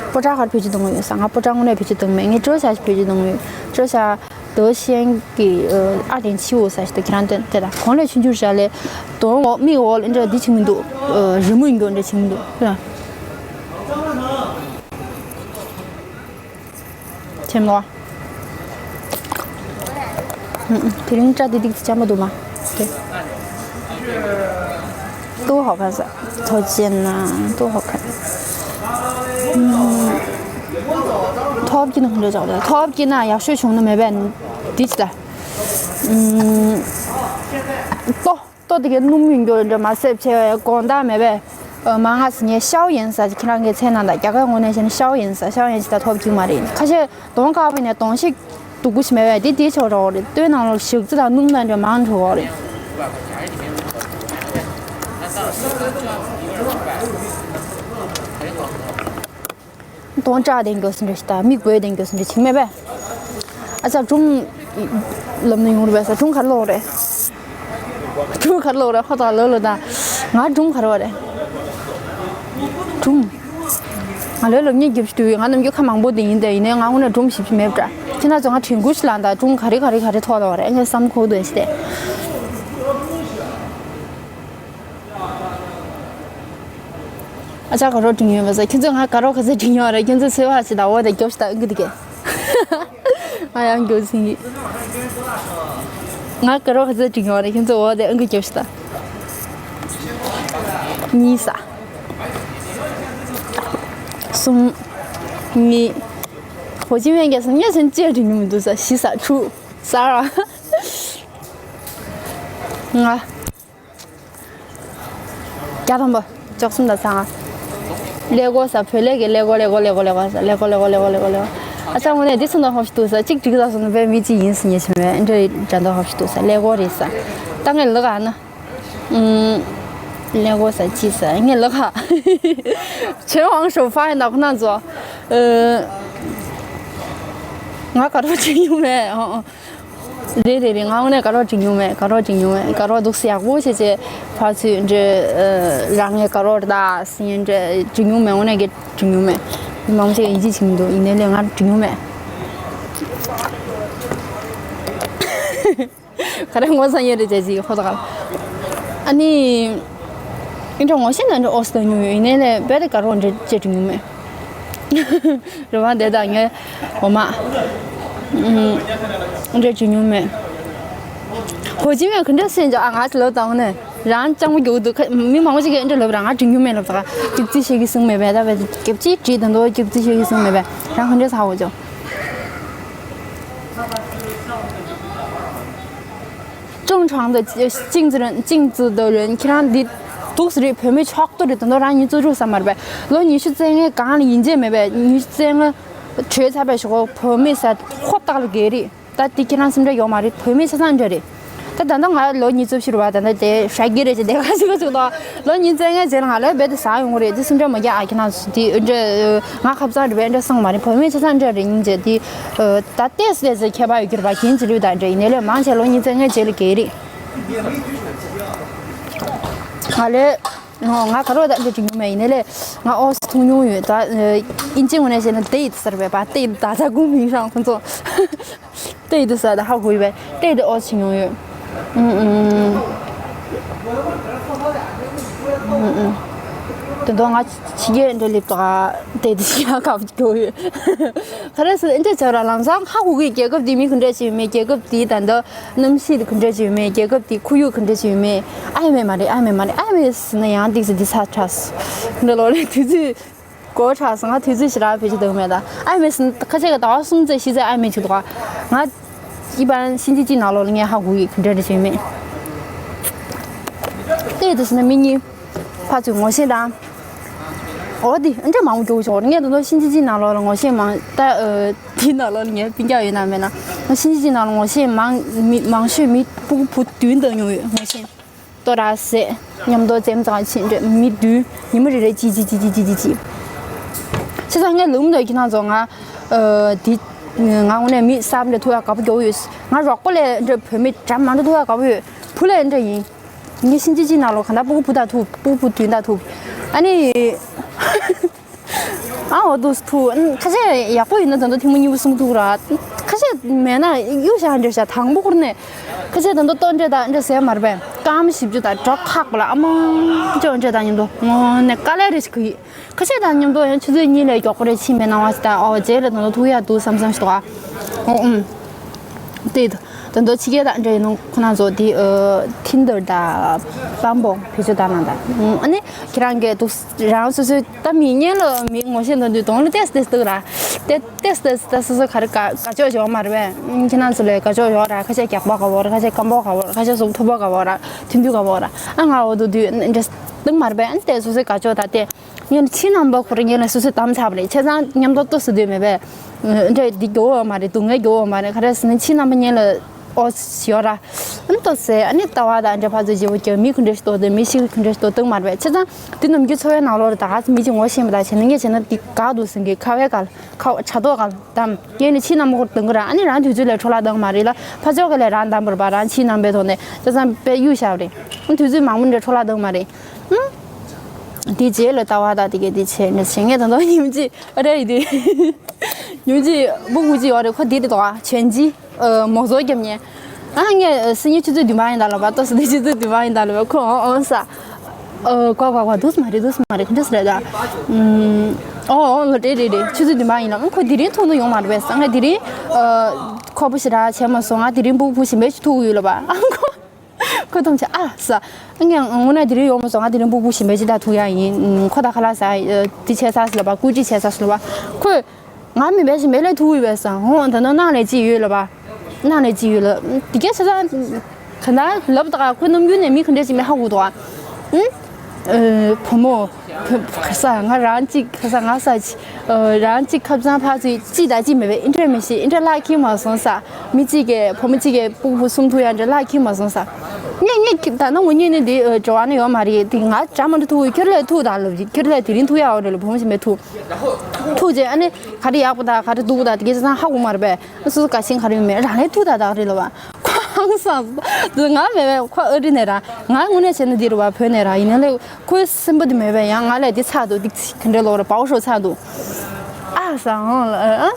སྤོ་བྲག་ག་རེ་བེད་སྤྱོད་གཏོང་གི་ཡོད་ཟ། ང་སྤོ་བྲག་དངོས་གནས་བེད་སྤྱོད་གཏོང་མེད། ངས་སྤྲོ་བྱ་ཞིག་བེད་སྤྱོད་གཏོང་གི་ཡོད། སྤྲོ་བྱ་德鲜གི་ཨ་点七五ཟ་ཞིག་འདུག་ཁྱེད་རང་དེ་དེ་ད་གོང་ལས་ཆུང་ཆུང་བྱ་ལས་གདོང་འོག་མིག་འོག་ལ་འདྲ་འདི་བྱེད་མི་འདུག་རི་མོ་ཡིན་འགྱོ་འདྲ་བྱེད་མི་འདུག་ཆེམ་ལོ། དེ་རིང་སྐྲ་དེ་ཏིག་ཙམ་འཇམ་པོ་འདུག་མ། དེ། 都好看ས། 头肩呐，都好看。ཐོབ་ཀྱི་ན་འདྲ་ཅག་ལ། ཐོབ་ཀྱི་ན་ཡག་ཤོས་བྱུང་ན་མེད་པས་འདི་ཅི་ལ། ཏོ། ལྟོ་དེ་གའི་སྣུམ་ཡིན་རྒྱུ་འདྲ་མ་སེབ་ཆེ་བའི་དགོང་དག་མེད་པས། མ་ང་སི་ངས་ཤའོ་ཡན་ཟ་ཅིག་ཁྱེད་རང་གི་མཚན་ནང་དང་རྒྱ་གར་ངོས་ནས་བཤད་ན་ཤའོ་ཡན་ཟ། ཤའོ་ཡན་ཅིག་ད་ཐོབ་ཀྱི་མ་རེད། ཁ་ཤས་གདོང་དཀར་པོ་ནས་གདོང་ཤིག་སྡུག་པོ་ཞིག་མེད་པས་དེ་དེའི་ཆོག་འགྲོ་གི་རེད། ལྟོའི་ནང་ལོགས་ཞག་རྩི་དང་སྣུམ་དང་འདྲ་མང་འགྲོ་གི་རེད། གདོང་སྐྲག་ལྡན་དགོས་སུ་འདྲ་ཞིག་དང་མིག་འབོལ་ལྡན་དགོས་སུ་འདྲ་ཅིག་མེད་པས། ཨ་ཅག་སྒྲུང་ལབ་ན་ཡོང་རུ་བས་ས། སྒྲུང་ག་རེ་ལོག་རེད། སྒྲུང་ག་རེ་ལོག་རེད། ཧོ་ད་ལོ་ལོ་ད། ང་སྒྲུང་ག་རེ་བ་རེད། སྒྲུང་། ང་ལོས་ལབ་ཉེས་རྒྱབ་ཞུ་དུས་ང་ནམ་རྒྱུན་ཁ་མང་པོ་དེ་ཡིན་ཏེ་ཡིན་ནའི་ང་དངོས་གནས་སྒྲུང་ཞིབ་ཞིབ་མེད་པ་འདྲ། ཁྱེད་རང་ཚོ་ང་དྲན་སྐུལ་ཞིག་ལ་ད་སྒྲུང་ག་རེ་ག་རེ་ག་རེ་ཐོག་ལ་བ་རེད། ངས་བསམ་ཁོག་ཏུ་ཡ་ཞིག་སྟེ། ཨ་ཅག་དགའ་རོགས་འགྲིག་ཡོད་མ་ཟེར། ཁྱོད་ཚོས་ང་དགའ་རོགས་ག་ཚོད་འགྲིག་ཡོད་རེད། ཁྱོད་ཚོས་ཚོད་དཔག་བྱེད་དང་འོ་དེ་རྒྱོབ་ཤི་དང་ཨང་ཀི་དེ་གས། ང་ཡང་རྒྱོབ་ཟིན་གི། ང་དགའ་རོགས་ག་ཚོད་འགྲིག་ཡོད་རེད། ཁྱོད་ཚོས་འོ་དེ་ཨང་ཀི་རྒྱོབ་ཤི་དང་། གཉིས་ས། གསུམ། གཉིས། ཧོ་ཅི་མན་གྱི་སང་ཉིན་སང་ཅི་འགྲིག་ནི་མི་འདུག་ས། བཞི་ས། དྲུག་ས་ར། ལྔ། བརྒྱ་ཐམ་པ། བཅུ་གསུམ་དང་ས་ལྔ། ཀླད་ཀོར་ས། བོད་ཀླད་ཀྱི་ཀླད་ཀོར་ཀླད་ཀོར་ཀླད་ཀོར་ཀླད་ཀོར་ས། ཀླད་ཀོར་ཀླད་ཀོར་ཀླད་ཀོར་ཀླད་ཀོར་ཀླད་ཀོར། ཨ་ཅག་དངོས་གནས་འདི་ཚོ་ནང་ཧོབ་ཤི་འདུག་ས། གཅིག་འགྲིག་ས་སོང་ན་བོད་མི་གཅིག་ཡིན་ཟེར་ཉེ་ཆེ་མེད་འདྲ་འདྲ་འདུག་ཧོབ་ཤི་འདུག་ས། ཀླད་ཀོར་རེད་ས། ད་ངས་ལབ་ག་ན། ཀླད་ཀོར་ས་ཅི་ས་ངས་ལབ་ག། ཆོས་དབང་ཧྲོ་ཕ་ཡིན་ད་ཁོ་ན་ཚོ། ང་དགའ་རོགས་བྱེད་ཡོང་མེད། རེད་རེད་རེད། ང་དངོས་གནས་དགའ་རོགས་འགྲིག་མྱོང་མེད། དགའ་རོགས་འགྲིག་མྱོང་མེད། དགའ་རོགས་འདུག་སེ་ཡག་པོ་བྱས་བྱས་ཕར་ཚུར་འདྲ། རང་ངས་དགའ་རོགས་རེད་ད་ཟེར་འདྲ་འགྲིག་མྱོང་མེད། དངོས་གནས་ཀྱི་འགྲིག་མྱོང་མེད། མི་མང་ཆེ་ཡིན་གཅིག་བྱེད་མི་འདུག་ཡིན་ནའི་ལས་ང་འགྲིག་མྱོང་མེད། ག་རེ་ངོ་ཚ་ཡོད་རེད་བྱས་ཅིག་ཧོ་ད་ག་ལ། ཨ་ནི། ཨིན་འདྲ་ངོ་ཤེས་ན་འདྲ་ཨོ་སི་ད་ཉུང་ཡོད་ཡིན་ནའི་ལས་བེ་རེ་དགའ་རོགས་འདྲ་བྱས་འགྲིག་མྱོང་མེད། རེ་བ་འདི་དང་ངའི་འོ་མ། ཨུམ། འདྲ་བྱུང་མྱོང་མེད། གོ་ཅི་མེད་ག་འདྲ་སེམས་ཀྱི་ཨ་ང་ཚོ་ལོ་དང་ནས་རང་སྤྱང་པོ་རྒྱུག་འདུག་མི་མང་པོ་ཞིག་གིས་འདྲ་ལབ་རང་ང་བྱུང་མྱོང་མེད་ལབ་ད་ག་རྒྱུག་རྩིས་བྱེད་ཀྱི་སོང་མེད་པས་ད་བས་རྒྱབ་ཅིག་བྲིས་དང་དོ་རྒྱུག་རྩིས་བྱེད་ཀྱི་སོང་མེད་པས་རང་ག་འདྲ་ཚ་བོ་ཅོ། ཀྲུང་ཁྲང་དུ་ཅིང་ཙི་རེན་ཅིང་ཙི་དུ་རེན་ཁྱེད་རང་འདི་འདུག་སེ་རེད་བོད་མི་ཆགས་ཏོ་རེད་དོན་དུ་རང་ཉིད་གཙོ་ཆུ་ས་མར་པས་ལོ་ཉི་ཤུ་རྩ་ལྔའི་གང་ལ་ཡིན་རྗེས་མེད་པས་ཉི་ཤུ་རྩ་ལྔ་གྲོལ་ཚར་བའི་ཞོག་བོད་མི་ས་ཧོབ་སྟག་ལ་གས་རེད་ད་འདི་ཁྱེད་རང་སེམས་ཁྲལ་ཡོད་མ་རེད་བོད་མི་ས་སང་འདྲ་རེད་ད་ད་ལྟ་ང་ལོ་ཉི་ཤུ་རྩ་བཞི་རུ་བ་ད་ལྟ་དེ་ཧྲ་གི་རེད་ཅེས་དེ་ག་ཞིག་ག་ཞིག་དང་ལོ་ཉི་ཤུ་རྩ་ལྔའི་རྗེས་ལ་ང་ལོ་རྦད་དེ་ཟ་ཡོང་གི་རེད་འདི་སེམས་ཁྲལ་མ་རྒྱག་ཨ་ཁྱེད་རང་འདི་འདྲ་ང་ཁབ་ཚང་རེད་པས་འདྲ་སང་མ་རེད་བོད་མི་ས་སང་འདྲ་རེད་ཡིན་རྗེས་འདི། ད་ལྟས་ལས་ཟེར་ཁྱད་པར་ཡོད་གྱུར་པ་རྒྱན་གྱི་ལུས་དང་འདྲ་ཡིན་ནའི་ལས་མང་ཆེ་ལོ་ཉིས་བརྩེགས་ལྔའི་རྗེས་ལ་གས་རེད། ང་ལས། ང་ག་རོ་དང་འདྲ་འགྲིག་མྱོང་མེད་ཡིན་ནའི་ལས་ང་ཨོ་སི་ཐུག་མྱོང་ཡོད་ད། ཨིན་ཇི་ངོས་ནས་བཤད་ན་དེ་ཡིད་ཟེར་བས་པ་དེ་ཡིད་ད་ཆ་དགུང་མིང་རང་ཁོང་ཚོ། དེ་ཡིད་ཟེར་ད་ཧ་གོ་ཡོད་པས་དེ་ཡིད་ཨོ་སི་མྱོང་ཡོད། ཨུམ་ཨུམ། ཨུམ་ཨུམ། དེ་དོན་ང་ཕྱི་རྒྱལ་འདྲ་སླེབས་དོགས་དེ་དེ་ཡང་ཁ་བ་སྐྱོ་ཡོད། ག་རེ་ཟེར་ཨེ་འདྲ་བྱ་ར་ལམ་སང་ཧ་གོ་གི་རྒྱལ་ཁབ་འདི་མི་ག་འདྲ་ཞིག་ཡོད་མེད་རྒྱལ་ཁབ་འདི་ད་ལྟ་གནམ་གཤིས་ག་འདྲ་ཞིག་ཡོད་མེད་རྒྱལ་ཁབ་འདི་ཁོར་ཡུག་ག་འདྲ་ཞིག་ཡོད་མེད་ཨ་ཡ་མེད་མ་རེད་ཨ་ཡ་མེད་མ་རེད་ཨ་ཡ་མེད་ཟེར་ན་ཡང་ཏིག་ཙམ་འདི་ཚ་དྲགས་འདི་ལོ་རེ་དུས་ཚོད་གོ་དྲགས་སོང་ང་དུས་ཚོད་ཞིག་རག་བེད་སྤྱོད་འདུག་མེད་ད་ཨ་ཡ་མེད་ཟེར་ན་ཁ་ཤས་ཀྱི་ཟླ་བ་གསུམ་ཙམ་བཞི་ཙམ་ཨ་ཡ་མེད་ཅིག་འདུག་ག་ང་ཡི་བན་ཤིན་ཅི་ཅི་ནང་ལོགས་ལ་ངས་ཧ་གོ་གི་ག་འདྲ་འདྲ་ཞིག་ཡོད་མེད་ཏིག་ཙམ་ཟེར་ན་མི་གཉིས། ཕར་ཚུར་ངོ་ཤེས་དང་། འོ་དེ་འདྲ་མང་པོ་རྒྱུགས་བྱུང་ངས་ད་དུང་ཤིན་ཅི་ཅི་ནང་ལོགས་ལ་ངོ་ཤེས་མང་ད་དེའི་ནང་ལོགས་ལ་ངའི་སྤུན་ཀྱག་ཡོད་ན་མེད་ན་ཤིན་ཅི་ཅི་ནང་ལ་ངོ་ཤེས་མང་མི་མང་ཤོས་མི་སྤུ་གུ་བུ་བདུན་དང་ཡོང་ཡོད་ངོ་ཤེས་ལྟོ་ར་ཟས་མཉམ་དུ་རྩེད་མོ་རྩེ་ཕྱིན་འདྲ་མི་བདུན་ཉི་མ་རེ་རེ་ཅི་ཅི་ཅི་ཅི་ཅི་ཅི་ཅི་བྱས་ཙང་ངས་ལུང་འདོད་ཁྱེད་རང་ཚོ་ང་དེ་ང་དངོས་གནས་མི་གསར་འདྲ་ཐུག་ཡག་དགའ་པོ་རྒྱག་ཡོད་ང་རོགས་པ་ལས་འདྲ་བོད་མི་འདྲ་མ་འདྲ་ཐུག་ཡག་དགའ་པོ་ཡོད་བུ་ལས་འདྲ་ཡིན། ངས་ཤིན་ཅི་ཅི་ནང་ལོགས་ག་འདྲ་སྤུ་གུ་བུ་དང་ཐུག་སྤུ་གུ་བུ་བདུན་དང་ཐུག་ཨ་ནི། ཨ་འོ་འདུག་ཐུག་ཁ་ཤས་ཡག་པོ་ཡིན་ན་ད་དུང་ཐེངས་མ་གཉིས་པ་གསུམ་ཐུག་ར། ཁ་ཤས་མེད་ན་གཡུག་བཞག་འདྲ་བཞག་དང་པོ་ཁུར་ནས། ཁ་ཤས་ད་དུང་ལྟོ་འདྲ་དང་འདྲ་ཟས་མ་རེད་པས། སྐར་མ་བཞི་བཅུ་དང་གྲོགས་ཁག་པ་ལ་ཨ་མ། ཅོ་འདྲ་དང་མཉམ་དུ་ངོ་ནས་དཀའ་ལས་རེ་ཞིག་གི་ཁ་ཤས་དང་མཉམ་དུ་ཡང་ཆུ་ཚོད་གཉིས་ལས་མགྱོགས་པོ་རེ་ཕྱིན་མེད་སྣང་བ་ཞིག་དང་ཨོ་རྗེས་ལ་ད་དུང་ཐུག་ཡག་འདུག་བསམ་བསམ་ཞིག་འདུག་ཨ། ཨོ་ཨུམ། དེ་ད་དུང་ཕྱི་རྒྱལ་དང་འདྲ་ཡིན་ནོ་ཁོ་ན་ཚོ་དེ་ཨ། ཐིན་ཌར་དང་བམ་བོ་བེད་སྤྱོད་བཏང་ན་ད། ཨ་ནི་ཁྱེད་རང་གིས་འདུག་རང་སོ་སོའི་ད་མི་ཉན་ལ་མི་ངོ་ཤེས་འདུག་དུས་དོང་ལ་ཏེས་ཏེས་འདུག་ར། ཏེ་ཏེས་ཏེས་ད་སོ་སོ་ག་རེ་དགའ་དགའ་ཕྱོགས་ཡོད་མ་རེད་པས། ཁྱེད་རང་ཚོ་ལས་དགའ་ཕྱོགས་ཡོད་ར། ཁ་ཤས་རྒྱགས་པ་དགའ་བོ་ར། ཁ་ཤས་སྐམ་པོ་དགའ་བོ་ར། ཁ་ཤས་གཟུགས་མཐུག་པོ་དགའ་བོ་ར། ཐུང་ཐུང་དགའ་བོ་ར། ཨ་ང་འོ་འདུག་དུས་འདྲ་འདུག་མ་རེད་པས། ཨ་ནི་ཏེ་སོ་སོའི་དགའ་ཕྱོགས་ད་ཏེ། ངས་ནི་ཕྱི་ནང་པ་ཁོ་རང་ངས་ལ་སོ་སོའི་གཏམ་ཚར་བ་རེད། བྱས་ཙང་མཉམ་དུ་ལྟོ་ཟེར་འདོད་མེད་པས། འདྲ་འདི་རྒྱོ་བ་མ་རེད། སྡུག་བསྔལ་རྒྱོ་བ་མ་རེད། ག་རེ་ཟེར་ན་ཕྱི་ནང་པ་ངས་ལ་ཨོ་ཡོད་ར། ཨ་ནི་ལྟོ་ཟེར་ཨ་ནི་ལྟ་བ་དང་འདྲ་ཕར་ཚུར་བརྗེ་པོ་རྒྱོ་མི་ཁོ་འདྲ་ཞིག་ལྟོ་དེ་མི་ཞིག་ཁོ་འདྲ་ཞིག་ལྟོ་སྟོན་མ་རེད་པས། བྱས་ཙང་འདི་ནམ་རྒྱུན་འཚོ་བའི་ནང་ལོགས་ལ་ད་ག་ཚོད་མི་གཅིག་ངོ་ཤེས་པ་དང་བྱས་ན་ངས་བྱས་ན་འདི་དགའ་འདུག་ཟེར་གི་ཁ་བའི་ག་ལ་ཁ་བ་དྲ་ཐོག་ག་ལ་དམ་ངས་ནི་ཕྱི་ནང་པ་ཁོ་སྟོན་གི་ར། ཨ་ནི་རང་དུས་ཚོད་ལ་འཕྲོ་བརླག་བཏང་མ་རེད་ལ་ཕར་ཕྱོགས་ག་ལས་རང་གདམ་པར་པ་རང་ཕྱི་ནང་པའི་ཐོག་ནས་བྱས་ཙང་དཔེ་གཡུག་བཞག་པ་རེད། ཨ་དུས་ཚོད་མང་པོ་འདྲ་འཕྲོ་བརླག་བཏང་མ་རེད། ཨང་། དེ་རྗེས་ལ་ལྟ་བ་དང་དེ་གས་དེ་བྱས་ནས་བྱས་ངས་ད་དུང་ཉིན་གཅིག་ཨ་རེ་ཡིན་དེ། ཉིན་གཅིག་སྤུ་གུ་གཅིག་ཡོད་རེད། ཁོ་དེ་རེད་དོ། ཨ་ཆོས་འཇིག་ཨ་མོ་བཟོ་རྒྱབ་ཉན། ཨ་ངས་སང་ཉིན་ཆུ་ཚོད་བདུན་པ་ཡིན་ད་ལབ་པ། ལྟོ་ཟ་དེ་ཆུ་ཚོད་བདུན་པ་ཡིན་ད་ལབ་པ། ཁོ་ཨང་ཨང་ས། ཨ་གོ་གོ་གོ་འདུག་སེ་མ་རེད་འདུག་སེ་མ་རེད་ག་འདྲ་སེ་རེད་ད། ཨང་ཨང་ལོ་རེད་རེད་རེད། ཆུ་ཚོད་བདུན་པ་ཡིན་ལབ། ཨང་ཁོ་དེ་རིང་ཐུག་ནི་ཡོང་མ་རེད་པས། ང་དེ་རིང་ཨ་ཁོ་པོ་ཞེ་དྲག་བྱས་མ་སོང་། ང་དེ་རིང་སྤུ་གུ་ཞིམ་པོ་ཞིག་ཐུག་གི་ཡོད་ལབ་པ། ཨང་ཁོ། ཁོ་ཐམས་ཅད་ཨ་ས། ངས་དངོས་གནས་དེ་རིང་ཡོང་མ་སོང་། ང་དེ་རིང་སྤུ་གུ་གཞན་པ་ཅིག་དང་ཐུག་ཡག་ཡིན། ཁོ་དང་ཁ་ལག་ཟ་ཡ་དེ་བྱས་ཚར་སོང་ལབ་པ། སྐུ་མཁྲིས་བྱས་ཚར་སོང་ལབ་པ། ཁོས་ང་མིན་པའི་གཞན་པ་ལ་ཐུག་ཡོད་པས་ཟེར། ཧོ་ད་ནོ་ནང་ལ་ཅི་ཡོད་ལབ་པ། ནང་ལ་ཅི་ཡོད་ལབ། དེ་གས་བྱས་ཙང་ག་ན་ལབ་ད་ག་ཁོ་ནམ་རྒྱུན་ནས་མི་ག་འདྲ་ཅིག་མེད་ཧ་གོ་འདུག་ཨ། ཨུ། ཨ་བུ་མོ། བུ་ག་ས་ང་རང་གཅིག་ག་ས་ང་ས་ཅི། ཨ་རང་གཅིག་ཁབ་ཚང་ཕར་ཚུར་གཅིག་དང་གཅིག་མེད་པའི་ཨིན་ཏྲེ་མི་ཤེས། ཨིན་ཏྲེ་ལག་ཁྱེར་མ་སོང་ས། མི་གཅིག་གིས་བུ་མོ་གཅིག་གིས་སྤུ་གུ་བུ་གསུམ་ཐུག་ཡག་འདྲ་ལག་ཁྱེར་མ་སོང་ས། ངས་ངས་ད་ནང་ངོ་ཉིད་ནས་འདི་འགྲོ་བ་ནི་ཡོད་མ་རེད། དེ་ང་འདྲ་མ་འདྲ་ཐུག་ཁྱོད་ལས་ཐུག་ད་ལབ་ཀྱི། ཁྱོད་ལས་དེ་རིང་ཐུག་ཡག་འོ་རེད་ལ་བུ་མོ་ཞིག་མེད་ཐུག་ཐུག་རྗེས་ཨ་ནི་ག་རེ་ཡག་པོ་དང་ག་རེ་སྡུག་པོ་དང་དེ་གས་ཚང་ཧ་གོ་མ་རེད་པས། སོ་སོ་དགའ་ཞེན་ག་རེ་ཡོད་མེད་རང་ལས་ཐུག་ད་ད་ག་རེད་ལབ་པ། ཁོ་ཧང་སངས་སོང་། ང་མེད་པས་ཁོ་ཨ་རི་ནས་ར། ང་དངོས་གནས་བྱས་ན་འདི་རུ་བ་བོད་ནས་ར་ཡིན་ན་ལས། ཁོའི་སེམས་པ་དེ་མེད་པས། ཡང་ང་ལས་འདི་ཚ་འདུག་འདི་ཚི་ག་འདྲ་ལོག་ར་བའོ་ཧྲོ་ཚ་འདུག་ཨ་ས་ཧང་ལ་ཨ།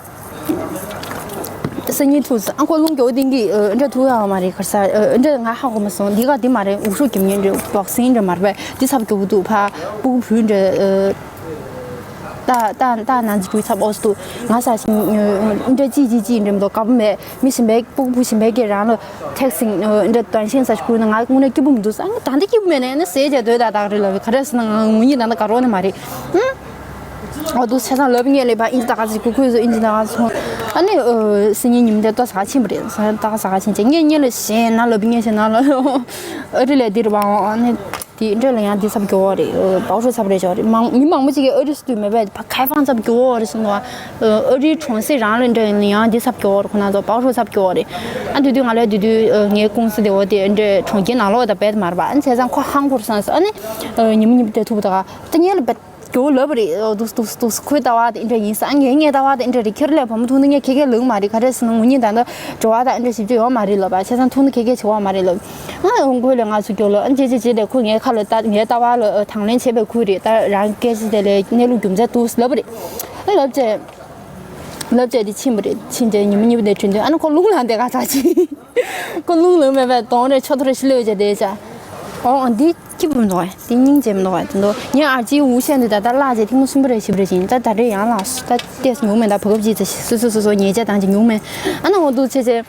སང་ཉིན་ཐུག་ས་ཨ་ཁོ་རླུང་རྒྱག་ཏིང་གི་འདྲ་ཐུག་ཡག་མ་རེད་གར་ས་འདྲ་ང་ཧ་གོ་མ་སོང་། འདི་ག་འདི་མ་རེད། འུ་ཧྲོ་གྱིམ་ཉན་འདྲ་བག་སིན་འདྲ་མ་རེད་པས། འདི་ཚབ་རྒྱག་གི་འདུག་ཕ་སྤུ་གུ་བུ་འདྲ། ད་ད་ད་ནང་ཚིག་འགྲོ་ཚབ་འོས་འདུག་ང་ས་ཞིང་འདྲ་ཅི་ཅི་ཅི་འདྲ་མི་འདུག་དགའ་པོ་མེད། མི་གཞན་པའི་སྤུ་གུ་གཞན་པའི་གིས་རང་ལ་ཐེག་སིང་འདྲ་དོན་ཤེས་ས་ཞིག་བསྐུར་ན་ང་དངོས་གནས་སྐྱིད་པོ་མི་འདུག་ཨ་ནི་ད་འདི་སྐྱིད་པོ་མེད་ནས་ཨ་ནི་ཟས་བྱས་སྡོད་ད་ད་ག་རེ་ལབ་ག་རེ་ཟེར་ན་ང་ངུ་གཉིད་ད་ད་ག་རོགས་ནི་མ་རེད། ཨ་འདུག་ཆ་ཚང་ལབ་ངེས་ལས་པ་ཨིན་ཇི་ད་ག་ཚིག་གུ་ཁོས་སུ་ཨིན་ཇི་ད་ག་ཚོང་ཨ་ནི་སི་ཉིན་ཉིན་དེ་ལྟོ་ཟ་ག་ཕྱིན་པ་རེད། ཟ་ད་ག་ཟ་ག་ཕྱིན་ཅེ་ངས་ངས་ལ་ཞེ་ན་ལབ་ངས་ཞེ་ན་ལ་ཨ་རི་ལས་འདིར་བ་ཨ་ནི། དེ་འདྲ་ལ་ཡང་འདི་ཚབ་སྐྱོ་བ་རེད། པའོ་ཧྲོ་ཚབ་རེད་ཅོ་རེད། མང་མི་མང་པོ་ཅིག་གིས་ཨ་རི་སི་ཏུ་མེད་པས་ཁ་ཧྥང་ཚབ་སྐྱོ་བ་རེད་གསུངས་འདུག་ཨ་རིའི་གྲོང་གསེབ་རང་ལ་འདྲ་ཡིན་ཡང་འདི་ཚབ་སྐྱོ་བ་རེད། ཁོ་ན་ཚོ་པའོ་ཧྲོ་ཚབ་སྐྱོ་བ་རེད། ཨ་དུས་དུས་ང་ལ་དུས་དུས་ངའི་ཀུང་སི་དེ་འོ་དེ་འདྲ་གྲོང་ཁྱེར་ནང་ལོགས་དང་རྦད་དེ་མ་རེད་པ། ཨ་ནི་བྱས་ཙང་ཁོ་ཧང་གོ་རེད་བསམ་སོང་། ཨ་ནི་ཉི་མ་ཉི་མ་དེ་ཐུག་པ་ད་ག་ད་ངས་ལ་རྦད་སྐྱོ་བོ་ལབ་པ་རེད། ཨོ་འདུག་འདུག་འདུག་ཁོའི་ལྟ་བ་དེ་འདྲ་ཡིན་ས། ངའི་ངའི་ལྟ་བ་དེ་འདྲ་རེད། ཁྱེད་རང་ལས་བུ་མོ་ཐུག་ན་ངས་ཁེ་ཁེ་ལབ་མ་རེད། ག་རེ་ཟེར་ན་ངུ་གཉིད་ད་ལྟ་འགྲོ་བ་དང་འདྲ་ཞིབ་ཅིག་ཡོད་མ་རེད་ལབ་པ། བྱས་ཙང་ཐུག་ན་ཁེ་ཁེ་བྱེད་དགོས་མ་རེད་ལབ། ང་ཡང་ཁོ་ལས་ང་ཚོ་སྐྱོ་ལོ་ཨ་ཅེ་ཅེ་ཅེ་ལས་ཁོ་ངའི་ཁ་ལ་ལྟ་ངའི་ལྟ་བ་ལ་དང་ལེན་བྱེད་པའི་ཁུལ་རེད། ད་རང་སྐད་ཆ་དེ་ལས་གནས་ལུགས་རྒྱུ་མཚན་འདུག་ལབ་པ་རེད། ཨ་ལབ་བྱས་ལབ་བྱས་དེ་ཕྱིན་པ་རེད། ཕྱིན་བྱས་ཉི་མ་གཉིས་པ་དེ་དྲན་དུས་ཨ་ནི་ཁོ་རླུང་ལངས་དེ་ག་ཚ་ཅིག་ཁོ་རླུང་ལངས་མེད་པས་གདོང་རེ་ཆོ་ཐོ་རེ་ཤི་ལེ་བྱས་དེ་བྱས། ཨོ་ཨོ་འདི་སྐྱིད་པོ་མི་འདུག་བས། དེ་སྙིང་རྗེ་མི་འདུག་བས། དེ་འདུག་ངས་ཨར་ཅིའི་འུ་ཤན་འདི་ད་ལྟ་བརླག་རྗེས་ཐེངས་མ་གསུམ་པ་རེད་བཞི་པ་རེད་བཞིན་ད་ད་རེས་ཡང་བརླག་སོང་། ད་ལྟས་སུ་ཉུང་མེད། ད་བུ་གབ་ཅིག་ཙམ་སོ་སོ་སོ་སོ་ཉེས་ཆད་བཏང་ཅིག་ཉུང་མེད། ཨ་ན་འོ་འདུག་བྱས་བྱས།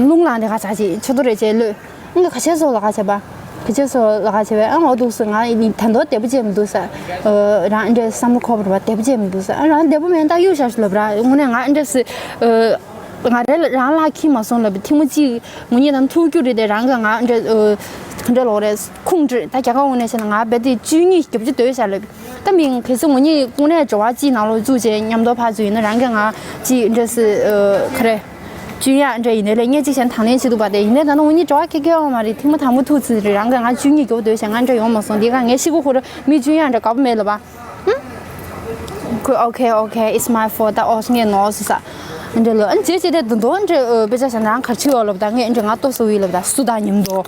རླུང་ལངས་དེ་ག་ཚ་ཅིག་ཆུ་ཐོ་རེ་བྱས་ལོས། ཨང་ག་ཁྱེད་ཚོ་ལ་ག་བྱས་པ། ཁྱེད་ཚོ་ལ་ག་བྱས་པས། ཨང་འོ་འདུག་སེ་ང་ཡིན་ད་འདོད་བདེ་པོ་བྱས་མི་འདུག་ས། རང་འདྲའི་བསམ་བློ་འཁོར་བ་རེད་པ། བདེ་པོ་བྱས་མི་འདུག་ས། ཨ་རང་བདེ་པོ་མེད་ད་གཡུག་བཞག་ལབ་ར་དངོས་གནས་ང་འདྲ་སེ། ང་རེ་ལ་རང་ལ་ཁྱི་མ་སོང་ལབ་པའི་ཐེངས་མ་གཅིག་ངུ་གཉིད་དང་ཐུག་རྒྱུ་རེད་དེ་རང་གི་ང་འདྲ་ག་འདྲ་ལོག་རེད་ཁུངས་འདྲི་ད་རྒྱ་གར་འོང་ནས་བྱས་ན་ང་རྦད་དེ་བཅུ་གཉིས་བརྒྱབ་ཅིག་སྡོད་བཞག་ལབ། ད་མིང་གལ་སྲིད་ངུ་གཉིད་དངོས་གནས་སྦྱོར་བ་གཅིག་ནང་ལོགས་བཙུགས་བྱས་མཉམ་དུ་ཕར་བཙུགས་ཡིན་ན་རང་གི་ང་གཅིག་འདྲ་སེ་ག་རེ། བཅུ་གཉིས་འདྲ་ཡིན་ནའི་ལས་ངས་གཅིག་བྱས་ན་དང་ལེན་བྱེད་ཐུབ་པ་དེ་ཡིན་ནའི་ད་ནང་ངུ་གཉིད་སྦྱོར་བ་ཁེ་ཁེ་ཡོང་མ་རེད། ཐེངས་མ་དང་པོ་ཐུག་ཚེ་རེད་རང་གི་ང་བཅུ་གཉིས་བརྒྱབ་སྡོད་བྱས་ང་འདྲ་ཡོང་མ་སོང་དེ་ག་ངས་ཤི་གོ་ཁོ་ར་མི་བཅུ་གཉིས་འདྲ་དགའ་པོ་མེད་ལབ་པ། ཁོས་okay okay it's my fault ད་ཨོ་ངས་ནོར་སོང་ས། འདྲ་ལོ་ཨ་ནི་བྱས་བྱས་དེ་འདི་འདོ་འདྲ་དཔེ་ཆ་བཞག་ན་རང་གར་ཆུ་ཡོད་ལབ་ད་ངས་འདྲ་ང་ལྟོ་སོ་བི་ལབ་ད་སུ་ད་ཉིམ་འདོ་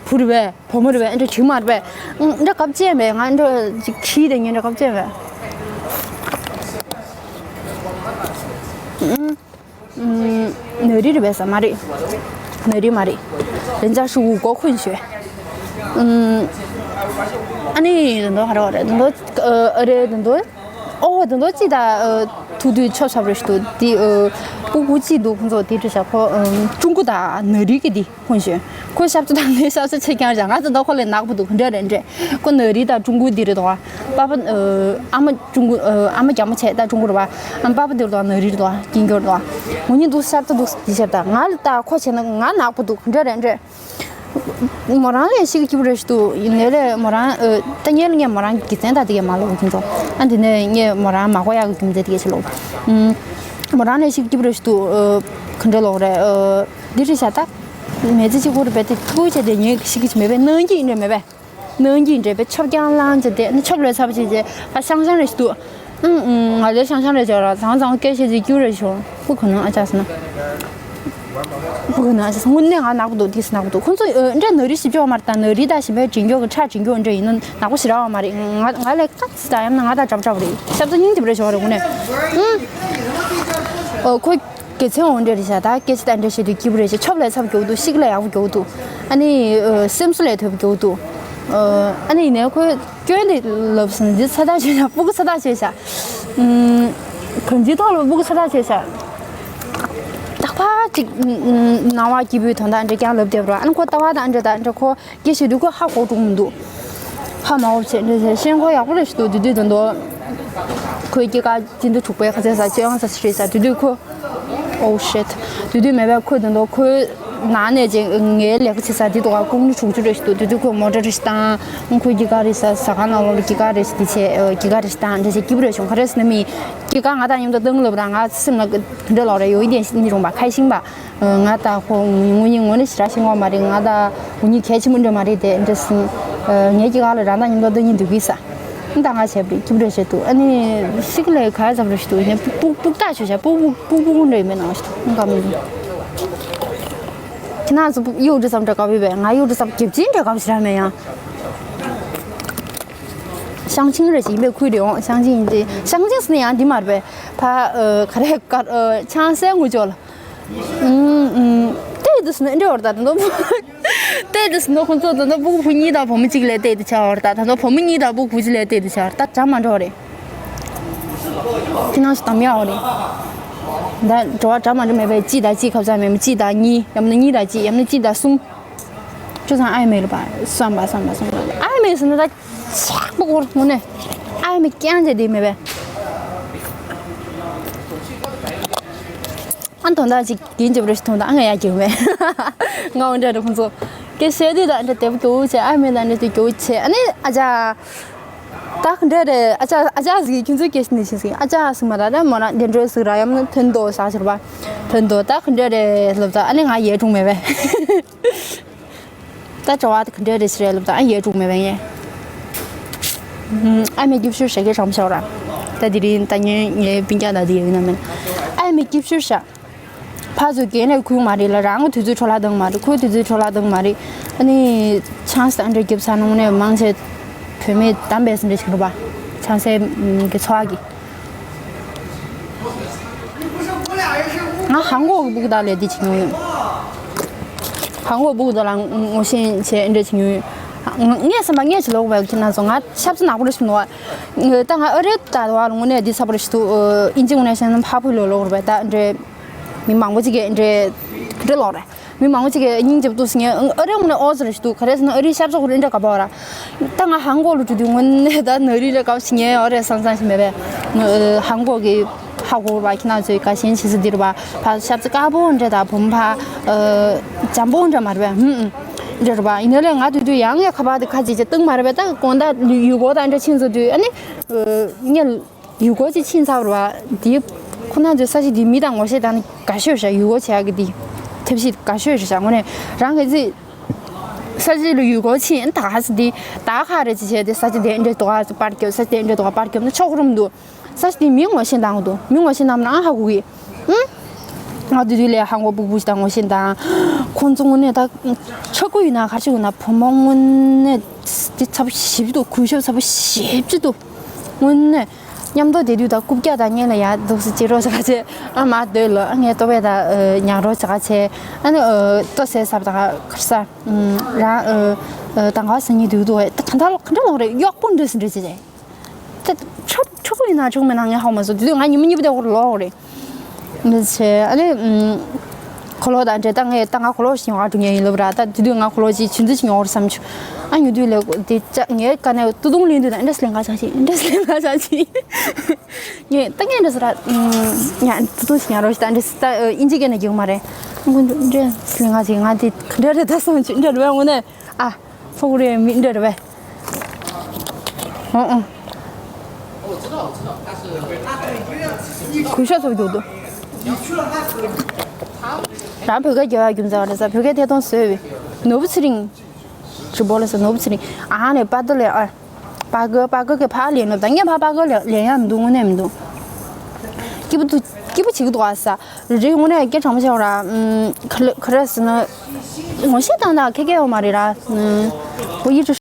བུ་རེད་པས་བུ་མོ་རེད་པས་འདྲ་དྲིན་མ་རེད་པས། འདྲ་སྐབས་ཅན་པས་ང་འདྲ་ཅིག་ཁྱི་དེ་ངས་འདྲ་སྐབས་ཅན་པས། ནད་རིགས་རེད་པས་ས་མ་རེད། ནད་རིགས་མ་རེད། 人家是五国混血。 ཨ་ནི་དེ་འདྲ་ཧ་ར་བ་རེད་དེ་འདྲ་ཨ་རེད་དེ་འདྲ། ཨོ་དེ་འདྲ་ཅི་ད་ཐུག་དུས་ཆོ་ཆབ་རེ་ཞིག་འདུག་དེ་སྤུ་གུ་ཅི་འདུག་ཁོང་ཚོ་དེ་འདྲ་བྱ་ཁོ་ཀྲུང་གོ་དང་ནད་རིགས་ཀྱི་དེ་ཧུན་ཞོན་ཁོ་ཞབས་ཏོ་དང་ངའི་ཞབས་ཏོ་ཆེ་རྐྱང་རེད། ང་ཚོ་འདོ་ཁོ་ལས་ནག་པོ་འདུག་ག་འདྲ་རེད་འདྲ། ཁོ་ནད་རིགས་དང་ཀྲུང་གོ་འདི་རེད་དོ། པ་པ་ཨ་མ་ཀྲུང་གོ་ཨ་མ་རྒྱ་མོ་བྱས་ད་ཀྲུང་གོ་རེད་པ། ཨ་པ་པ་འདི་རེད་དོ་ནད་རིགས་རེད་དོ་སྐྱིན་འགྱུར་དོ། ངུ་གཉིད་འདུག་ཞབས་ཏོ་འདུག་འདི་ཞབས་ད་ང་ལ་ད་ཁོ་བྱས་ན་ང་ནག་པོ་འདུག་ག་འདྲ་རེད་འདྲ། མོ་རང་ལས་ཤི་གི་སྐྱིད་པོ་རེད་ཞུ་འདུག་ཡིན་ནའི་ལས་མོ་རང་ཨ་ད་ངས་ལ་ངས་མོ་རང་གི་དགེ་མཚན་དང་དེ་གས་མ་ལོག་གི་འདུག་ཨ་དེ་ནས་ངས་མོ་རང་མ་གོ་ཡག་གི་རྒྱུ་མཚན་དེ་གས་ཆེ་ལོག་མོ་རང་ལས་ཤི་གི་སྐྱིད་པོ་རེད་ཞུ་འདུག་ག་འདྲ་ལོག་རེད། འདི་རེད་ཤག་ད། མེ་ཙི་གཅིག་པོ་རེད་པས་དེ་ཐུག་བྱས་དེ་ངས་ཤི་གི་མེད་པས་ནང་གི་ཡིན་རེད་མེད་པས། ནང་གི་འདྲེས་པའི་ཆོབ་རྐྱང་བླངས་བྱས་ཏེ་ནི་ཆོབ་ལས་ཚབས་ཆེ་ཆེ་ཨ་ཤང་ཤང་རེ་ཞིག་འདུག་ཨང་ཨང་ང་ལས་ཤང་ཤང་རེ་བྱོས་ར་ཚང་ཚང་སྐད་བཤད་ཅིག་སྐྱུར་རེ་བྱོས་སྤུ་གུ་ནང་ཨ་ཅག་སི་ན། སྤུ་གུ་ནང་ཨ་ཅག་སི་དངོས་གནས་ང་ནག་པོ་འདུག་དེ་སི་ནག་པོ་འདུག་ཁོང་ཚོ་འདྲ་ནད་རིགས་ཞིབ་འཇོག་མ་རེད་ད་ནད་རིགས་ད་ཞིབ་འཇོག་འདྲ་ཡིན་ན་ནག་པོ་ཞེ་དྲག་བ་མ་རེད། ང་ང་ལས་ཀ་ཙི་ད་ཡམ་ན་ང་ད་འདྲ་འདྲ་བ་རེད་ཤབ་ཚ་སྙིང་རྗེ་པོ་རེ་བྱོས་རེད་དངོས་གནས། ཨང་། ཨོ་ཁོ། དགེ་མཚན་འོང་འདྲ་རེད་ཤག་ད་སྐད་ཆ་ད་འདྲ་བཤད་དུས་སྐྱིད་པོ་རེད་ཤག་ཆོབ་ལས་ཚབས་མགྱོགས་འདུག་ཤི་གི་ལས་ཡག་པོ་མགྱོགས་འདུག་ཨ་ནི་སེམས་གསོ་ལས་ཐོབ་མགྱོགས་འདུག་ཨ་ནི་ཡིན་ནའི་ཁོས་སྐྱོན་དེ་ལབ་སོང་འདི་ཚ་ཐག་ཆོད་ཤག་སྤུ་གུ་ཚ་ཐག་ཆོད་ཤག་གང་ཅིའི་ཐོག་ལ་སྤུ་གུ་ཚ་ཐག་ཆོད་ཤག་ད་ཕར་ཅིག་སྣང་བ་སྐྱིད་པོའི་དོན་དག་འདྲ་རྐྱང་ལབ་བསྡད་པ་ར་ཨ་ནི་ཁོ་ལྟ་བ་དང་འདྲ་ད་འདྲ་ཁོ། སྐད་ཆ་དུས་ཁོ་ཧ་གོ་གྲོང་མི་འདུག་ཧ་མ་གོ་བྱས་འདྲ་བྱས་ཤེས་ཁོ་ཡག་པོ་རེད་ཞུ་འདུག་དུས་དུས་དོན་དུ་ཁོའི་སྐྱེས་སྐར་སྤྱི་ཟླ་དྲུག་པའི་ཁ་ཚན་ས་བཅོ་ཡང་ས་སི་རེད་ས་དུས་དུས་ཁོ། Oh shit. དུས་དུས་མེད་པའི་ཁོ་དོན་དུ་ཁོའི་ནང་ནས་ཅིག་ངའི་ལས་ཀ་བྱེད་ས་དེ་དུ་ག་ཀོང་ནི་དྲུག་ཅུ་རེད་ཞུ་འདུག་དུས་དུས་ཁོ་མོ་ཊ་རེ་ཞིག་བཏང་ཁོའི་སྐྱེས་སྐར་རེད་ས་ཟ་ཁང་ནང་ལོགས་ལ་སྐྱེས་སྐར་རེ་ཞིག་དེ་བྱས་སྐྱེས་སྐར་རེ་ཞིག་བཏང་འདྲ་བྱས་སྐྱིད་པོ་རེད་བྱུང་ག་རེ་ཟེར་ན་མི་སྐྱེས་སྐར་ང་དང་མཉམ་དུ་བཏང་ལབ་ར་ང་སེམས་ལ་འདྲ་ལོག་རེད་ཡོད་ཡིན་དེ་ནི་རུང་བ་ཁ་ཤིང་པ། ང་དང་ཁོ་ངུ་གཉིད་ངུ་ནི་ཞེ་དྲག་ཤེས་ཀྱི་མ་རེད། ང་དང་ངུ་གཉིད་གལ་ཆེན་པོ་འདྲ་མ་རེད་དེ་འདྲ་སོང་། ངའི་སྐྱེས་སྐར་ལ་རང་དང་མཉམ་དུ་སྡོད་སྙིང་འདོད་ཀྱི་ས། ད་ང་བྱས་པ་རེད་སྐྱིད་པོ་རེད་བྱས་འདུག་ཨ་ནི་ཤི་གི་ལས་ག་ཙམ་རེད་ཞུ་འདུག་ཡིན་ནའི་སྤུ་སྤུ་སྤུ་ལྟ་ཆོས་བྱ་སྤུ་སྤུ་སྤུ་སྤུ་སྤུ་འདྲ་ཡིན་མིན་ནང་ཞུ་འདུག་ཁྱེད་རང་ཚོ་གཡོག་འདྲ་ཙམ་འདྲ་དགའ་པོ་ཡོད་པས་ང་གཡོག་འདྲ་ཙམ་རྒྱབ་ཅིང་འདྲ་དགའ་པོ་ཞེ་དྲག་མེད་ཡང་། ཤང་ཆིང་རེད་ཅེས་ཡིན་པའི་ཁུལ་རེད་འོང་ཤང་ཆིང་ཡིན་ཏེ་ཤང་ཆིང་ཟེར་ན་ཡང་འདི་མ་རེད་པས་ཕ་ག་རེ་ག་ཆང་སའི་ངུ་ཅོག་ལ། ཏེ་དུ་སུ་ནི་འདྲེ་བར་ད་དུ་ཏེ་དུ་སུ་ནི་ཁོང་ཚོ་དུ་ནི་སྤུ་གུ་ཕྲུག་གཉིས་དང་བུ་མོ་གཅིག་ལས་ཏེ་དུ་ཆ་བར་ད་ད་ནི་བུ་མོ་གཉིས་དང་སྤུ་གུ་གཅིག་ལས་ཏེ་དུ་ཆ་བར་ད་གྲ་མ་འགྲོ་རེད། ཁྱེད་རང་ཚོ་དམ་ཡག་འོ་རེད། ད་བྲོ་བ་འདྲ་མ་འདྲ་མེད་པས། གཅིག་དང་གཅིག་ཁ་ཚ་མེད་མོ། གཅིག་དང་གཉིས། ཡང་ན་གཉིས་དང་གཅིག། ཡང་ན་གཅིག་དང་གསུམ། ཁྱོད་ཚང་ཨ་ཡེ་མེད་ལ་པ། བསམ་པ་བསམ་པ་བསམ་པ། ཨ་ཡེ་མེད་ཟེར་ན་ད་ཆག་པོ་སྐོར་དངོས་གནས། ཨ་ཡེ་མེད་རྐྱང་བྱས་དེ་མེད་པས། ཨ་དོན་དག་ཅིག་རྒྱན་ཅིག་རེ་ཞིག་མཐོང་དང་། ཨ་ང་ཡ་རྒྱུག་མེད། ང་འོན་འདྲ་རེ་ཁོང་ཚོ་སྐད་བཤད་དུས་དང་འདྲ་བདེ་པོ་འདུག་བྱས། ཨ་མེད་དང་འདྲ་དུས་རྒྱུག་བྱས། ཨ་ནི་ཨ་ཅག་ད་ག་འདྲ་རེད། ཨ་ཅག་ཨ་ཅག་ཟིག་ཁྱོད་ཚོའི་སྐད་ཤེས་ནི་ཤེས་ཟིག་ཨ་ཅག་ཟིག་མ་ར། ད་མོ་རང་འདི་འདྲ་ཟིག་ར། ཡང་ན་ཐོན་དོ་ཟ་ཟེར་བ། ཐོན་དོ་ད་ག་འདྲ་རེད་ལབ་ད། ཨ་ནི་ང་ཡ་རྒྱུག་མེད་པས། ད་བྲོ་བ་ད་ག་འདྲ་རེད་ཟེར་རེད་ལབ་ད། ཨ་ཡ་རྒྱུག་མེད་པས་ངས། ཨ་མའི་སྐྱིབ་ཤོད་ཞེ་གི་དྲང་པོ་བཤད་ར། ད་དེ་རིང་ད་ངས་ངའི་སྤུན་ཀྱག་ད་དེ་ཡོད་ན་མིན། ཨ་མའི་སྐྱིབ་ཤོད་ཞེ། ཕར་ཚུར་རྒན་ལས་ཁུལ་མ་རེད་ལ། རང་གི་དུས་ཚོད་འཕྲོ་བརླག་བཏང་མ་རེད། ཁོའི་དུས་ཚོད་འཕྲོ་བརླག་བཏང་མ་རེད། ཨ་ནི་ཆང་ས་འདྲ་རྒྱབ་ཚར་ནང་ནས་མང་ཆེ་བུད་མེད་དམ་པས་སེམས་ཁྲལ་བྱེད་རུ་བ། ཆང་སའི་གི་ཚོགས་ཀྱི། ང་ཧང་གོ་གི་སྤུ་གུ་དག་ལས་འདི་བྱེད་མྱོང་ཡོད། ཧང་གོ་སྤུ་གུ་དག་ལ་ངོ་ཤེས་བྱས་འདྲ་བྱེད་མྱོང་ཡོད། ངས་བསམ་པ་ངས་བྱེད་ལོག་པའི་ཁྱེད་རང་ཚོ་ང་ཤབ་ཚ་ནག་པོ་རེ་ཞིག་འདུག་བ། ད་ང་ཨ་རི་ད་བ་ལ་དངོས་གནས་འདི་ཚ་པོ་རེ་ཞིག་འདུག་ཨིན་ཇི་དངོས་གནས་བཤད་ན་ཕ་ཕུ་ལོ་ལོག་རེད་པས། ད་འདྲ་མི་མང་པོ་ཅིག་གིས་འདྲ་འདྲ་ལོག་རེད། མི་མང་པོ་ཅིག་གིས་སྙིང་རྗེ་པོ་འདུག་ཟེར་ངས། ཨ་རི་དངོས་གནས་ཨོ་ཙི་རེ་ཞིག་འདུག་ག་རེ་ཟེར་ན་ཨ་རིའི་ཤབ་ཚ་ཁོ་རེ་འདྲ་ག་པ་བ་ར། ད་ང་ཧང་གོ་ལ་འགྲོ་དུས་དངོས་གནས་ད་ནོ་རི་རེ་ག་པ་ཞིག་ངས་ཨོ་རེ་བསམ་བསམ་ཞིག་མེད་པས། ཧང་གོ་གི་ཧ་གོ་བ་ཁྱེད་རང་ཚོའི་དགའ་ཞེན་བྱེད་ས་འདི་རུ་བ། ཕ་ཤབ་ཚ་དཀར་པོ་འདྲ་དང་བུམ་པ་ཨ་འཇམ་པོ་འདྲ་མ་རེད་པས། ཧུམ་ཨུམ་འདྲ་རུ་བ། ཡིན་ནའི་ལས་ང་དུས་དུས་ཡང་ངས་ཁ་པར་དེ་ཁ་ཅིག་ཅིག་བཏང་མ་རེད་པས། ད་དགོང་དག་ཡུལ་སྐོར་དང་འདྲ་ཕྱིན་སོང་དུས་ཨ་ནི་ངས། ཡུལ་སྐོར་ཅིག་ཕྱིན་ཚར་བ་རེད་པ། དེ་ཁོ་ན་ཚོའི་ས་གཞི་དེ་མི་དང་ངོ་ཤེས་དང་ནི་དགའ་ཤོས་ཤ། ཡུལ་སྐོར་བྱེད་ཡག་གི་དེ་ཐབས་ཤེས་དགའ་ཤོས་ཤ། དངོས་གནས་རང་གི་ཚེ་ས་གཞི་ལ་ཡུལ་སྐོར་ཕྱིན་ད་ག་ཚོད་དེ་ད་ག་རེ་ཅིག་བྱས་ཏེ་ས་གཞི་དེ་འདྲའི་དོ་ག་ཚོད་པར་རྒྱབ། ས་གཞི་དེ་འདྲའི་དོ་ག་པར་རྒྱབ་ན་ཆོག་གི་རུ་མི་འདུག་ས་གཞི་དེ་མི་ངོ་ཤེས་དང་འདུག་མི་ངོ་ཤེས་དང་མ་ན་ཧ་གོ་གི། ཨང་། ང་དུས་དུས་ལས་ཧང་གོ་སྤུ་གུ་ཞིག་དང་ངོ་ཤེས་དང་། ཁོང་ཚོ་དངོས་གནས་ད་ཆག་སྒོ་ཡིན་ན་ག་ཅིག་ཡིན་ན་བུ་མོ་དངོས་གནས་དེ་ཚ་པོ་ཞེ་པོ་ཅིག་འདུག་གུས་ཞབས་ཚ་པོ་ཞེ་པོ་ཅིག་འདུག་དངོས་གནས། མཉམ་དུ་བསྡད་དུས་ད་རྐུབ་བཀྱག་དང་སྔོན་ལ་ཡར་འདུག་སེ་བྱེད་རོགས་བྱ་བྱེད། ཨ་མ་སྡོད་ལ་ཨ་ངའི་ལྟོ་བས་ད་ཉག་རོགས་བྱ་བྱེད། ཨ་ནི་ལྟོ་ཟས་ཟ་བ་ད་ག་ས་རང་ད་ག་ཟ་ཉེ་དུས་འདུག་ད་ག་འདྲ་ག་འདྲ་ལོག་རེད། གཡོག་པོ་འདྲ་སེ་འདྲ་བྱེད་བྱེད། ད་ཆོག་ཆོག་ཡིན་ན་ཆོག་མེད་ན་ངས་ཧ་གོ་མ་སོང་། དེ་དུས་ང་ཉི་མ་གཉིས་པ་དེ་འོག་ལོག་རེད། འདི་བྱས་ཨ་ནི་གོ་ལོག་དང་འདྲེ་ད་ངས་ད་ང་གོ་ལོག་ཞིག་ཉོ་ག་འགྲོ་མཁན་ཡིན་ལབ་ར། ད་དེ་དུས་ང་གོ་ལོག་ཅིག་ཆུ་འཛིན་ཞིག་ཉོ་གར་བསམ་བྱུང་། ཨ་ཉོ་དུས་ལས་དེ་ཅག་ངའི་ཀ་ནས་ཏུ་ཏུང་ལེན་དུས་ད་འདྲ་སི་ལེན་ག་ཆག་ཅིག་འདྲ་སི་ལེན་ག་ཆག་ཅིག་ངས་ད་ངས་འདྲ་སི་ར་ཉ་ཏུ་ཏུང་ཞིག་ཉོ་རོགས་ཞིག་ད་འདྲ་སི་ད་ཨིན་ཇི་སྐད་ནས་རྒྱུག་མ་རེད། ཨ་ཁོ་འདྲ་སི་ལེན་ག་ཅིག་ང་དེ་ག་འདྲ་རེད་ད་བསམ་བྱུང་། འདྲ་རེད་བས་དངོས་གནས། ཨ། ཧྥུ་རེ་མི་འདྲ་རེད་པས། ཨོ་ཨོ། གུས་ཞབས་ཚོགས་འདུག་འདུག་རང་བོད་སྐད་རྒྱབ་ཡག་རྒྱུ་མཚན་བ་རེད་ས། བོད་སྐད་ཐད་གཏོང་བཟོས་པའི་ནོར་བུ་ཚེ་རིང་། ཇུ་བོ་ལ་ས་ནོར་བུ་ཚེ་རིང་། ཨ་ནི་པ་ཏི་ལེ་ཨ། པ་གི་པ་གི་གི་ཕ་ལེན་ནོ་ད་ངས་ཕ་པ་གི་ལེན་ཡག་མི་འདུག་དངོས་གནས་མི་འདུག་སྐྱིད་པོ་འདུག་སྐྱིད་པོ་བྱེད་ཀྱི་འདུག་ཨ་ས། རེ་རེ་དངོས་གནས་སྐད་གྲགས་མ་ཆེ་བ་ར། ཁ་ལ་ཁ་ར་ས་ན་ངོ་ཤེས་དང་ད་ཁེ་ཁེ་ཡོད་མ་རེད་ར། ཨོ་ཡིད་ཆེས།